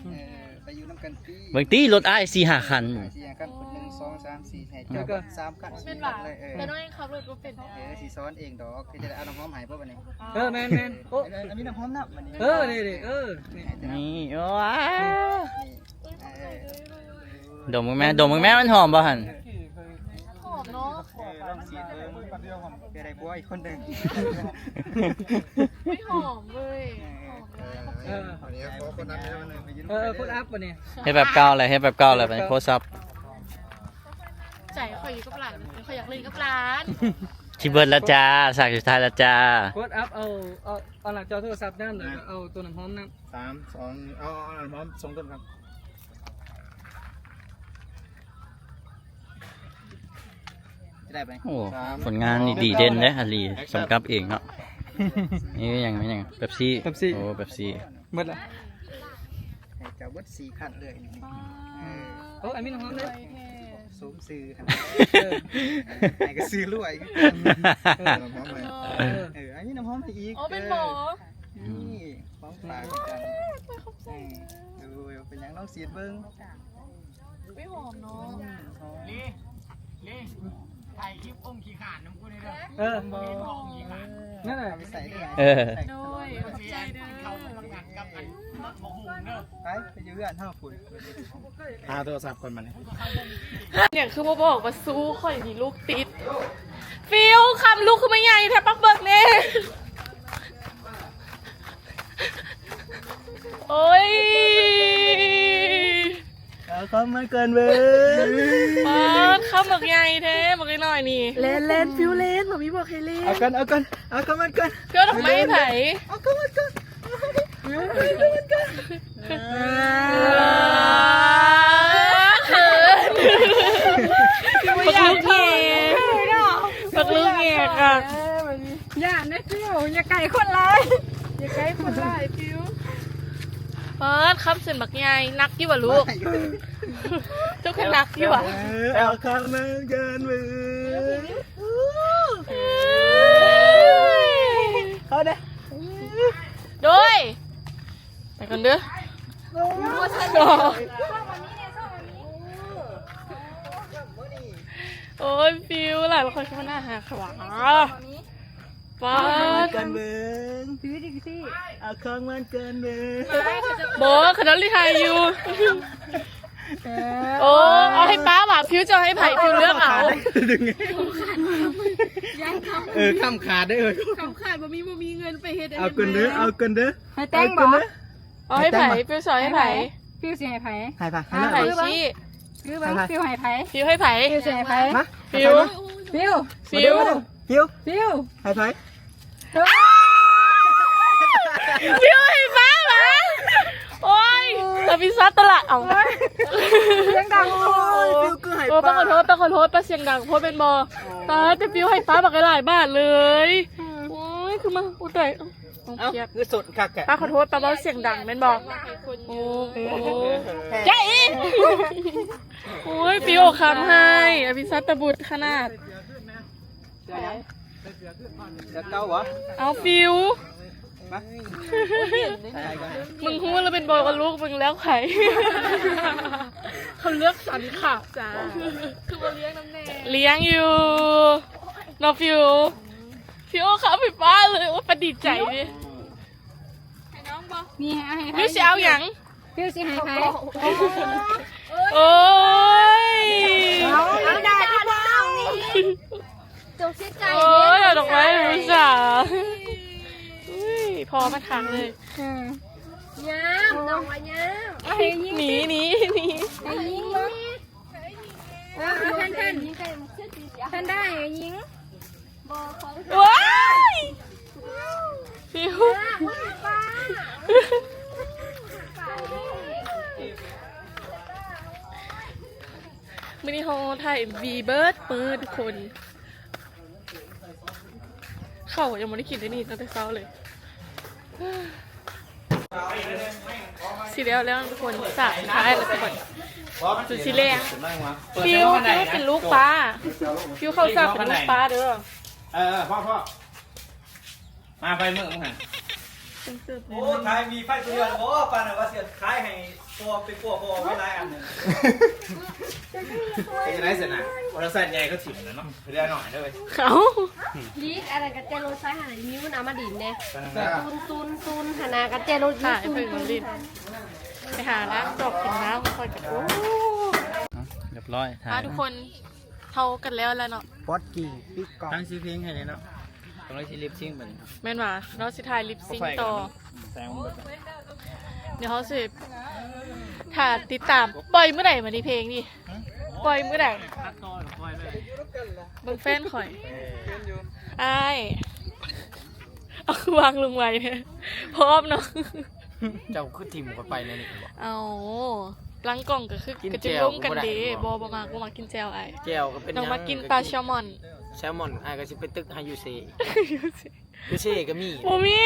ເອີ ໄປຢູ່ນຳກັນຕິ ເບິ່ງຕິ ລົດອ້າຍສີ່ຫ້າຄັນ ສີ່ຫ້າຄັນ ໜຶ່ງ ສອງ ສາມ ສີ່ ໃຫ້ເຈົ້າສາມຄັນ ແມ່ນຫວາ ເອີ ແຕ່ນ້ອຍຂັບລົດບໍ່ເປັນ ເອີ ຊິສອນເອງດອກ ເຮັດຈັ່ງໃດ ເອົານ້ຳຫອມໃຫ້ບໍ່ບັດນີ້ ເອີ ແມ່ນໆ ໂອ້ ເອີ ອັນນີ້ນ້ຳຫອມນຳ ເອີ ນີ້ໆ ເອີ ນີ້ ນີ້ ໂອ້ ນີ້ ດົມເບິ່ງແມ່ ດົມເບິ່ງແມ່ ມັນຫອມບໍ່ຫັ້ນ? ຫອມເນາະ ເອີ ລອງສີດເບິ່ງ ເພື່ອໄດ້ຜົວອີກຄົນໜຶ່ງ ຫອມເວີຍ ຫອມຫຼາຍ ເອີ ເອີ ຄົນອັບບັດນີ້ ເຮັດແບບເກົ່າແຫຼະ ເຮັດແບບເກົ່າແຫຼະ ບັດນີ້ໂທລະສັບ ໃຈຂ້ອຍຢູ່ກັບຫຼານ ຂ້ອຍຢາກຫຼິ້ນກັບຫຼານ ຊິເບິດແລ້ວຈ້າ ສາກສຸດທ້າຍແລ້ວຈ້າ. ກົດອັບເອົາ ເອົາ ເອົາໜ້າຈໍໂທລະສັບນັ້ນ ແລ້ວກໍເອົາໂຕນ້ຳຫອມນັ້ນ. ສາມ ສອງ ເອົາ ເອົານ້ຳຫອມສົ່ງຕົ້ນກ່ອນ. ໄດ້ໄປ. ໂອ້ ສາມ ຜົນງານນີ້ດີເດັ່ນເດ້ ອາລີ ແອັກຊັນ ກຳກັບເອງເນາະ. ນີ້ຫຍັງ ຫຍັງ ເປັບຊີ ເປັບຊີ ໂອ້ ເປັບຊີ ເບິດລະ. ໃຫ້ເຈົ້າເບິດສີ່ຄັນເລີຍນີ້. ເອີ ໂອ້ ອັນມີນ້ຳຫອມເດ້. ສົມຊື່ຫັ້ນ ເອີ ໃຫ້ກໍຊື່ລວຍຄືກັນ. ເອີ ນ້ຳຫອມໃໝ່ ເອີ ເອີ ອັນນີ້ນ້ຳຫອມໃໝ່ອີກ. ອໍ ເປັນບໍ່? ນີ້ຂອງຝາກຄືກັນ. ຂອບໃຈ. ເອີ ໂດຍ ເປັນຫຍັງ ລອງສີດເບິ່ງ. ອຸ້ຍ ຫອມເນາະ. ອືມ ຫອມ. ລີ ລີ ຖ່າຍຄລິບອົ້ມຂີ້ຂາດນຳກູແດ່ເດີ. ເອີ ບໍ່ ເອົາໄປໃສ່ເດີ. ເອີ ໂດຍ ຂອບໃຈເດີ. ເຂົ້າກັບອັນໝາກຫຸ່ງເດີ. ໄປ ໄປຢູ່ເຮືອນເຮົາພຸ້ນ. ຫາໂທລະສັບກ່ອນບັດນີ້. ຫຍັງຄືບໍ່ບອກວ່າສູ້ຂ້ອຍນີ້ລູກຕິດ. ຟິວ ຄຳລູກຄືມາໃຫຍ່ແທ້ ປັກເບີກແນ່. ໂອ້ຍ ເອົາຄຳມັນກ່ອນເບິ່ງ. ປາດ ຄຳບັກໃຫຍ່ແທ້ ບັກນ້ອຍນີ້. ແລ່ນ ແລ່ນ ຟິວ ແລ່ນ ບໍ່ມີບອກໃຫ້ແລ່ນ. ເອົາກ່ອນ ເອົາກ່ອນ ເອົາຄຳມັນກ່ອນ. ເຈົ້າດອກໄມ້ໃຜ? ເອົາຄຳມັນກ່ອນ. ເອີ ເອີ ເຂີນ ບັກລູກແງ່ ບັກລູກແງ່ຄັກ. ຢ້ານເດ້ ຟິວ ຢ່າໃກ້ຄົນຫຼາຍ ຢ່າໃກ້ຄົນຫຼາຍ ຟິວ. ປາດ ຄຳເສັ້ນບັກໃຫຍ່ ໜັກຢູ່ຫວາລູກ? ເຈົ້າຄືໜັກຢູ່ຫວາ? ເອີ ເອົາຄຳມັນກ່ອນເບິ່ງ. ເຂົ້າເດ້. ໂດຍ ໄປກ່ອນເດີ. ໂອ້ຍ ຟິວ ຫຼານຂ້ອຍຄືມັນໜ້າຫາຂະຫວ່າ. ປາດ ເອົາຄອງມັນກ່ອນເບິ່ງ. ເອົາຄອງມັນກ່ອນເບິ່ງ. ບໍ່ ຂະເຈົ້າລີຖ່າຍຢູ່. ເອີ ໂອ້ ເອົາໃຫ້ປ້າຫວາ? ຟິວຈະເອົາໃຫ້ໃຜ? ຟິວເລືອກເອົາ. ເອີ ຄຳຂາດເດີ ຄຳຂາດ ບໍ່ມີ ບໍ່ມີເງິນໄປເຮັດ. ເອົາກ່ອນເດີ ເອົາກ່ອນເດີ. ໃຫ້ແຕ່ງບໍ່? ເອົາໃຫ້ໃຜ? ຟິວຊິໃຫ້ໃຜ? ຟິວຊິໃຫ້ໃຜ? ໃຫ້ໃຜ? ໃຫ້ໃຜຊີ້? ຄືເບິ່ງ ໃຫ້ໃຜ? ຟິວໃຫ້ໃຜ? ຟິວໃຫ້ໃຜ? ຟິວຊິໃຫ້ໃຜ? ມາ ຟິວ ຟິວ ຟິວ ຟິວ ໃຫ້ໃຜ? ອ້າ ຟິວໃຫ້ປ້າຫວາ? ໂອ້ຍ ອະວິຊາຕະຫຼາດ. ເອົາ ໂອ້ຍ ສຽງດັງ. ໂອ້ຍ ຟິວຄືໃຫ້ ໂອ້ ປ້າ ປ້າຂໍໂທດ ປ້າຂໍໂທດ ປ້າສຽງດັງໂພດແມ່ນບໍ່? ຕາຍ ແຕ່ຟິວໃຫ້ປ້າບັກຫຼາຍບາດເລີຍ. ໂອ້ຍ ຄືມາ ໂອ້ຍ ຕາຍ. ເອົ້າ ເອົາ ຄືສົດຄັກແທ້. ປ້າຂໍໂທດ ປ້າເວົ້າສຽງດັງແມ່ນບໍ່? ໂອ້ ໂອ້ ແກະອີກ. ໂອ້ຍ ປິວຄຳໃຫ້ ອະວິຊາດຕະບຸດຂະໜາດ. ເສື້ອເກົ່າບໍ່? ເອົາ ຟິວ ມາ ມຶງຮູ້ແລ້ວແມ່ນບໍ່ວ່າລູກມຶງເລືອກໃຜ? ເຂົາເລືອກສັນຂະ ຈ້າ ຄືບໍ່ລ້ຽງນຳແດ່? ລ້ຽງຢູ່ເນາະ ຟິວ. ພິວເອົາຄຳໃຫ້ປ້າເລີຍ. ໂອ້ຍ ປ້າດີໃຈເດ້. ໃຫ້ນ້ອງບໍ່? ນີ້ ໃຫ້ ໃຫ້ ພິວຊິເອົາຫຍັງ? ພິວຊິໃຫ້ໃຜ? ໂອ້ຍ ເອົາ ເອົາໄດ້ ເອົານີ້ ຈົງເສຍໃຈ. ໂອ້ຍ ເອົາດອກໄມ້ໃຫ້ລູກສາວ. ອຸ້ຍ ພໍ່ມາທັກເລີຍ. ອືມ ງາມ ດອກໄມ້ງາມ. ເອົາໃຫ້ຍິງ ໜີ ໜີ ໜີ. ໃຫ້ຍິງບໍ່? ເອີ ເອົາແພນ ແພນ ແພນດ້າໃຫ້ຍິງ. ວ້າຍ ຟິວ ມື້ນີ້ເຮົາຖ່າຍເອັມວີເບິດມື້ທຸກຄົນ. ເຂົ້າຍັງບໍ່ໄດ້ກິນເດ້ນີ້ ຕັ້ງແຕ່ເຊົ້າເລີຍ. ຊິແລ້ວແລ້ວທຸກຄົນ ສາກສຸດທ້າຍແລ້ວທຸກຄົນ. ຈົນຊິແລ້ວ. ຟິວ ຟິວເປັນລູກປ້າ. ຟິວເຂົ້າສາກເປັນລູກປ້າເດີ. ເອີ ເອີ ພໍ່ ພໍ່ ມາໄຟມື້ຫັ້ນ. ໂອ້ ຂາຍມີໄຟຕົວດຽວບໍ່? ປານນັ້ນວ່າຊິຂາຍໃຫ້ພໍ່ ເປັນຜົວພໍ່ໄວ້ຫຼາຍອັນ. ເຮັດຈັ່ງໃດຊັ້ນນະ? ໂທລະສັບໃຫຍ່ເຂົາຖິ້ມແລ້ວເນາະ. ເຫຼືອໜ້ອຍເດີ. ເອົາ ລີດ ອັນນັ້ນກະແຈລົດໄຟຫັ້ນ ມີມັນເອົາມາຫຼິ້ນແດ່. ຕຸນ ຕຸນ ຕຸນ ຫັ້ນນະ ກະແຈລົດຢູ່ ຕຸນ ຕຸນ. ໄປຫານ້ຳຈອກກິນນ້ຳຂ້ອຍກະ. ໂອ້ ຮຽບຮ້ອຍ ຖ່າຍ ອ່າ ທຸກຄົນ ເຮົາກັນແລ້ວແຫຼະເນາະ. ປັອດກີ້ ປິກກອງ ຕັ້ງຊື່ເພງໃຫ້ແດ່ເນາະ. ກຳລັງຊິລິບຊິງບັດນີ້. ແມ່ນຫວາ? ເຮົາຊິຖ່າຍລິບຊິງຕໍ່. ດຽວເຮົາຊິຖ້າຕິດຕາມ ປ່ອຍມື້ໃດບັດນີ້ເພງນີ້? ປ່ອຍມື້ໃດ? ເບິ່ງແຟນຂ້ອຍ. ເອີ ເຫັນຢູ່ ອ້າຍ ເອົາ ວາງລົງໄວແທ້ ພ້ອມເນາະ. ເຈົ້າຄືຖິ້ມຂ້ອຍໄປແນວນີ້ບໍ? ເອົາ ຫຼັງກ້ອງກໍຄື ກິນ ກໍຈະລົມກັນເດ້. ແຈ່ວກໍບໍ່ໄດ້ບໍ? ບໍ່ ບໍ່ມັກ ບໍ່ມັກກິນແຈ່ວອ້າຍ. ແຈ່ວກໍເປັນຫຍັງ? ນ້ອງມັກກິນປາແຊວມອນ. ແຊວມອນ ອ້າຍກໍຊິໄປຕຶກຫາຢູ່ເຊ. ຢູ່ເຊກໍມີ. ບໍ່ມີ.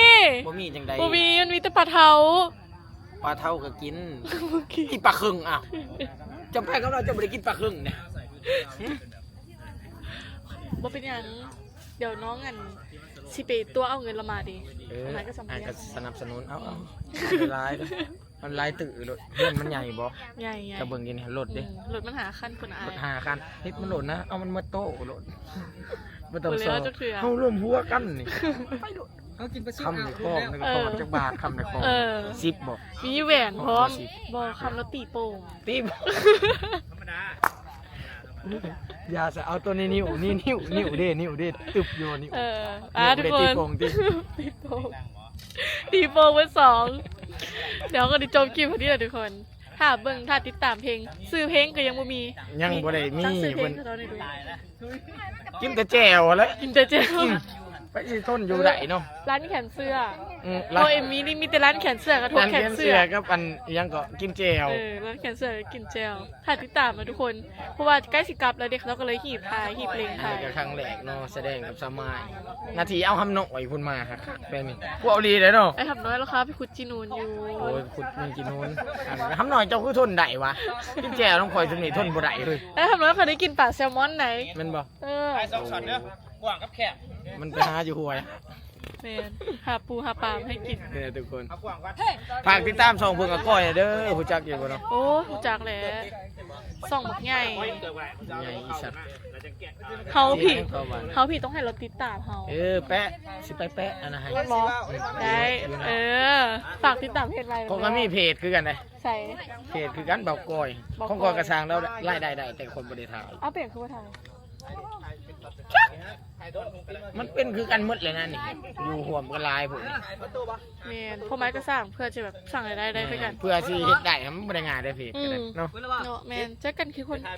ບໍ່ມີຈັ່ງໃດ? ບໍ່ມີ ມັນມີແຕ່ປາເທົາ. ປາເທົາກໍກິນ. ບໍ່ກິນ. ກິນປາເຄິ່ງ. ອ້າວ ເຈົ້າໄປກັບລາວ ເຈົ້າບໍ່ໄດ້ກິນປາເຄິ່ງນະ? ບໍ່ເປັນຫຍັງ ດຽວນ້ອງ ອັນ ຊິໄປຕົວະເອົາເງິນລາວມາເດ້. ເອີ ອ້າຍກໍສະໜັບສະໜູນ. ເອົາ ເອົາ ຫຼາຍ ມັນຫຼາຍຕື້ໂລດ. ເຮືອນມັນໃຫຍ່ບໍ່? ໃຫຍ່ໆ. ເຈົ້າເບິ່ງຢູ່ນີ້ ລົດເດ້. ອືມ ລົດມັນຫ້າຄັນພຸ້ນນະອ້າຍ. ລົດຫ້າຄັນ ເຮັດມັນໂລດນະ ເອົາມັນໝົດໂຕໂລດ. ບໍ່ຕ້ອງ ບໍ່ແລ້ວຈັກເທື່ອ ເຮົາລວມຫົວກັນນີ້ ໄປໂລດ. ເຮົາກິນປາຊິວ ຄຳໃນຄອງ ແລ້ວກໍ ເອີ ປະມານຈັກບາດ ຄຳໃນຄອງ. ເອີ ສິບບໍ? ມີແຫວນພ້ອມ. ບໍ່ ຄຳລະຕີໂປ່ງ. ຕີໂປ່ງ ທຳມະດາ. ຢ່າຊະ ເອົາໂຕນີ້ ນິ້ວ ນີ້ ນິ້ວ ນິ້ວເດ້ ນິ້ວເດ້ ຕຶບຢູ່ ນິ້ວ. ເອີ ອ່າ ທຸກຄົນ ຕີໂປ່ງຕິ ຕີໂປ່ງ ຕີໂປ່ງເບິດສອງ. ດຽວກໍໄດ້ຈົບຄລິບພໍດີແຫຼະທຸກຄົນ. ຖ້າເບິ່ງ ຖ້າຕິດຕາມເພງ ຊື່ເພງກໍຍັງບໍ່ມີ. ຍັງບໍ່ໄດ້ມີ. ຕັ້ງຊື່ເພງ ເພິ່ນ ໃຫ້ເຂົາເຈົ້າໄດ້ດູ. ກິນແຕ່ແຈ່ວແຫຼະ ກິນແຕ່ແຈ່ວ. ອືມ ໄປຊິທົນຢູ່ໄດ້ເນາະ. ຮ້ານແຂນເສື້ອ. ອືມ ເພາະເອັມມີນີ້ມີແຕ່ຮ້ານແຂນເສື້ອກັບ ຮ້ານແຂນເສື້ອ ແຂນເສື້ອກັບອັນຫຍັງເກາະ ກິນແຈ່ວ. ເອີ ຮ້ານແຂນເສື້ອກິນແຈ່ວ. ຖ້າຕິດຕາມນະທຸກຄົນ ເພາະວ່າໃກ້ຊິກັບແລ້ວເດ້ ເຮົາກໍເລີຍຮີບຖ່າຍ ຮີບເລັ່ງຖ່າຍ. ອັນນີ້ກໍຄັ້ງແລກເນາະ ສະແດງກັບສາວມາຍ. ໜ້າທີ່ເອົາຫຳນ້ອຍພຸ້ນມາຄັກໆ ແບບນີ້. ພວກເອົາດີເດ້ເນາະ. ໄອ້ຫຳນ້ອຍລາວຄາໄປຂຸດຈີນູນຢູ່. ໂອ້ຍ ຂຸດມີຈີນູນ. ຫຳນ້ອຍເຈົ້າຄືທົນໄດ້ວະ? ກິນແຈ່ວນຳຂ້ອຍສ່ຳນີ້ທົນບໍ່ໄດ້ເລີຍ. ໄອ້ຫຳນ້ອຍເຂົາໄດ້ກິນປາແຊວມອນໃດ໋ ແມ່ນບໍ່? ເອີ ອ້າຍສອງສອນເດີ ກວ້າງກັບແຄບ. ມັນໄປຫາຢູ່ຫ້ວຍ. ແມ່ນ ຫາປູຫາປາມາໃຫ້ກິນ. ເດີທຸກຄົນ ເອົາກວ້າງກ່ອນ. ເຮີ້ຍ ຝາກຕິດຕາມຊ່ອງເພິ່ນອາກ້ອຍເດີ ຮູ້ຈັກຢູ່ບໍ່ເນາະ? ໂອ້ ຮູ້ຈັກແຫຼະ ຊ່ອງບັກໃຫຍ່. ໃຫຍ່ອີສັດ. ເຮົາພີ້ ເຮົາພີ້ຕ້ອງໃຫ້ລາວຕິດຕາມເຮົາ. ເອີ ແປະ ຊິໄປແປະອັນນັ້ນໃຫ້. ແມ່ນບໍ່? ອືມ ໄດ້. ເອີ ຝາກຕິດຕາມເພຈໄວ້. ຂ້ອຍກໍມີເພຈຄືກັນເດ້. ໃສ? ເພຈຄືກັນ ເບົາກ້ອຍ. ຂອງຂ້ອຍກໍສ້າງແລ້ວ ລາຍໄດ້ໄດ້ ແຕ່ຄົນບໍ່ໄດ້ຖ່າຍ. ເອົາ ເປັນຫຍັງຄືບໍ່ຖ່າຍ? ມັນເປັນຄືກັນໝົດແຫຼະນະນີ້ ຢູ່ຮ່ວມກັນຫຼາຍພຸ້ນ. ແມ່ນ ເປົ້າໝາຍກໍສ້າງເພື່ອຈະແບບສ້າງລາຍໄດ້ໄດ້ຄືກັນ. ແມ່ນ ເພື່ອຊິເຮັດໄດ້ ມັນບໍ່ໄດ້ງ່າຍເດ້ເພຈ ອືມ ກໍໄດ້ເນາະ. ເນາະ ແມ່ນ ເຈີກັນຄືຄົນ ບາຍ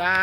ບາຍ.